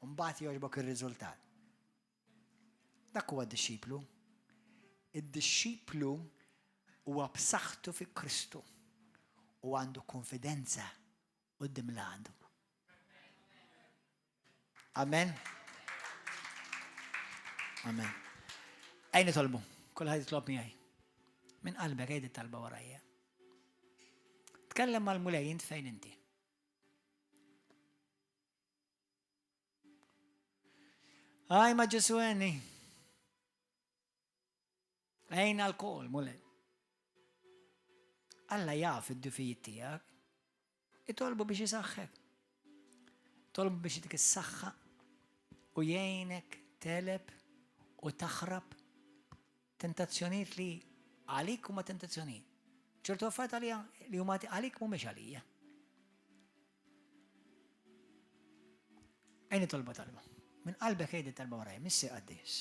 Speaker 1: u mbagħad jogħġbok ir-riżultat. Dak huwa d-dixxiplu. Id-dixxiplu huwa b'saħħtu fi Kristu u għandu konfidenza quddiem l-għadu. Amen. Amen. Ejn nitolbu, kulħadd jitlob miegħi. Minn qalbek għid it-talba warajja. Tkellem mal-Mulej int fejn inti. Għaj ma Ġesu għeni. Għajna l-kol, mule. Alla jaf id-dufijiet tiegħek. Itolbu biex jisaxħek. Tolbu biex jitik is-saħħa u jgħinek teleb u taħrab tentazzjonijiet li għalik huma tentazzjonijiet. ċertu affarijiet għalija li huma għalik mhumiex għalija. Ejn nitolbu talba. Minn qalbek għid it-talba warajja, Missier qaddis.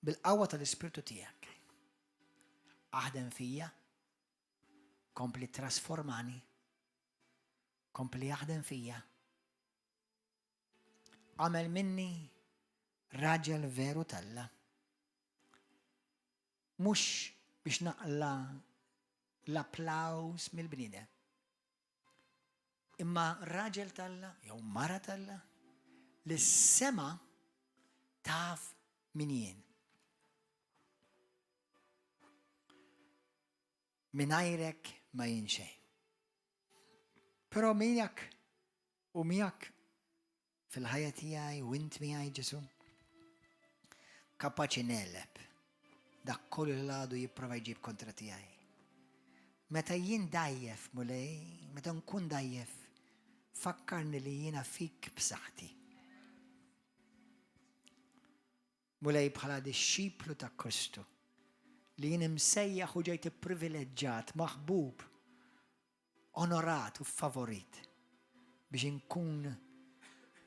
Speaker 1: Bil-qawwa tal-Ispirtu tiegħek. Aħdem fija. Kompli trasformani. Kompli jaħdem fija. Għamel minni raġel veru t'Alla. Mhux biex naqla l-applaws mill-bniedem. Imma raġel t'Alla jew mara t'Alla li s-sema taf min jien. Mingħajrek ma jien xejn. Però miegħek u miegħek fil-ħajja tiegħi u int miegħi Ġesu. Kapaċi negħleb dak kollu li l-għadu jipprova jġib kontra tiegħi. Meta jien dajjef, Mulej, meta nkun dajjef, fakkarni li jiena fik b'saħħti. Mulej bħala dixxiplu ta' Kristu, li jien imsejjaħ u ġejt ipprivileġġat, maħbub, onorat u favorit biex inkun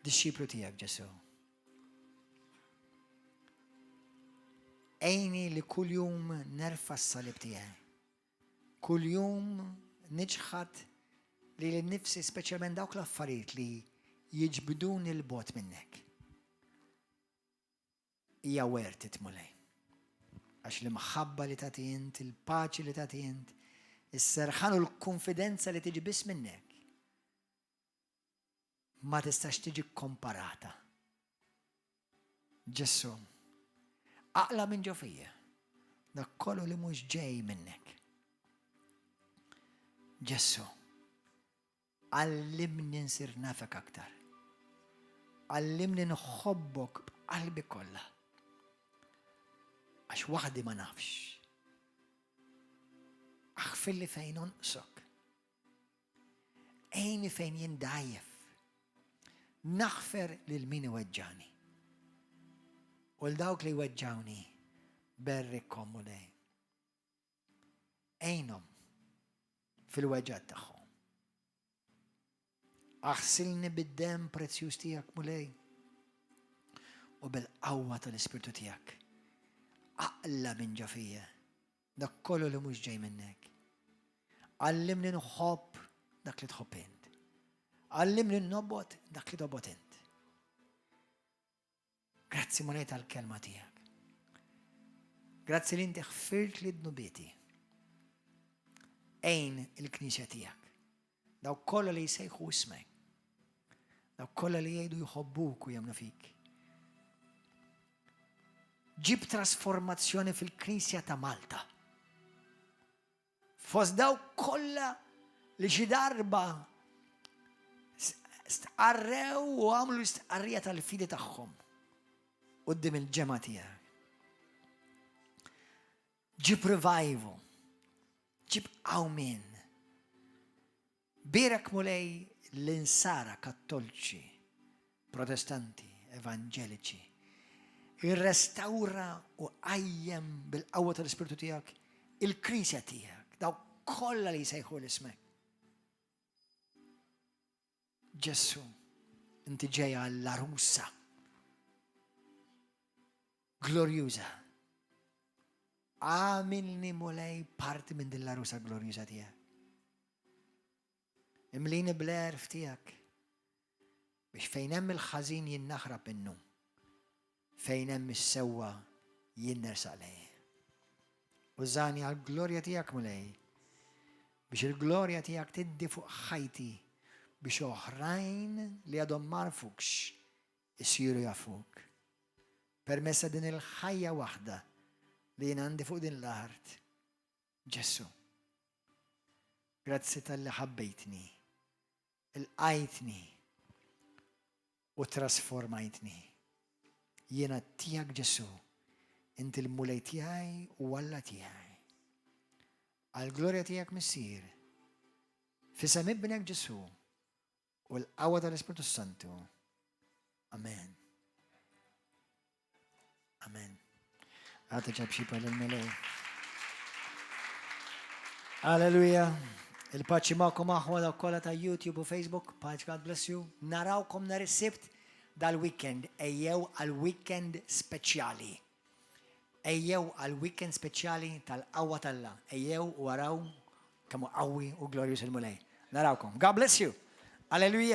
Speaker 1: dixxiplu tiegħek Ġesu. Għinni li kuljum nerfa' s-salib tiegħi. Kuljum niċħad lili nnifsi speċjalment dawk l-affarijiet li jiġbduni 'l bogħod minnek. Hija worth it, Mulej. Għax l-imħabba li tagħti int, il-paċi li tagħti int, is-serħan u l-konfidenza li tiġi biss minnek, ma tistax tiġi komparata. Ġesù, aqla' minn ġo fija dak kollu li mhux ġej minnek. Ġesù, Għallimni nsir nafek aktar. Għallimni nħobbok b'qalbi kollha. Għax waħdi ma nafx. Aħfirli fejn nonqsok. Għinni fejn jien dgħajjef. Naħfer lil min iweġġani. U 'l dawk li jweġġawni berrikhom Mulej. Għinhom fil-weġgħat tagħhom. Aħsilni bid-demm prezzjuż tiegħek, Mulej, u bil-qawwa tal-Ispirtu tiegħek. Aqla minn ġo fija dak kollu li mhux ġej minnek. Għallimni nħobb dak li tħobb int. Għallimni nobgħod dak li tobgħod int. Grazzi Mulej tal-kelma tiegħek. Grazzi li inti ħfirtli dnubieti. Għin il-knisja tiegħek. Dawk kollha li jsejħu ismek. Dawk kollha li jgħidu jħobbuk u jemmnu fik. Ġib trasformazzjoni fil-Knisja ta' Malta. Fost dawk kollha li xi darba stqarrew u għamlu l-istqarrija tal-fidi tagħhom quddiem il-ġemgħa tiegħek. Ġib revival, ġib qawmien. Bierek Mulej l-insara kattolċi, protestanti, evanġeliċi. Irrestawra u qajjem bil-qawwa tal-Ispirtu tiegħek il-Knisja tiegħek, dawk kollha li jsejħu l-ismek. Ġesù, inti ġej għall-arusa glorjuża. Għamilni Mulej parti minn din l-arusa glorjuża tiegħek. Imlini bl-għerf tiegħek biex fejn hemm il-ħażin jien naħrab minnu, fejn hemm is-sewwa jien nersaq lejh. Użani għall-glorja tiegħek Mulej, biex il-glorja tiegħek tiddi fuq ħajti biex oħrajn li għadhom m'għarfukx isiru jafuk. Permezz ta' din il-ħajja waħda li jien għandi fuq din l-art, Ġesù. Grazzi talli ħabbejtni, ilqajtni u trasformajtni. Jiena tiegħek Ġesù, inti l-Mulej tiegħi u Alla tiegħi. Għall-glorja tiegħek Missier, f'isem Ibnek Ġesù u l-qawwa tal-Ispirtu Santu. Amen. Amen. Għata ċapċipa l-Mulej. Alleluja. Il-paċi magħkom aħwa dawk kollha ta' YouTube u Facebook. Paċi God bless you. Narawkom nhar is-Sibt dal-weekend. Ejjew għal-weekend speċjali. Ejjew għal-weekend speċjali tal-qawwa t'Alla. Ejjew u araw. Kemm qawwi u glorjuż il-Mulej. Narawkom. God bless you. Alleluja.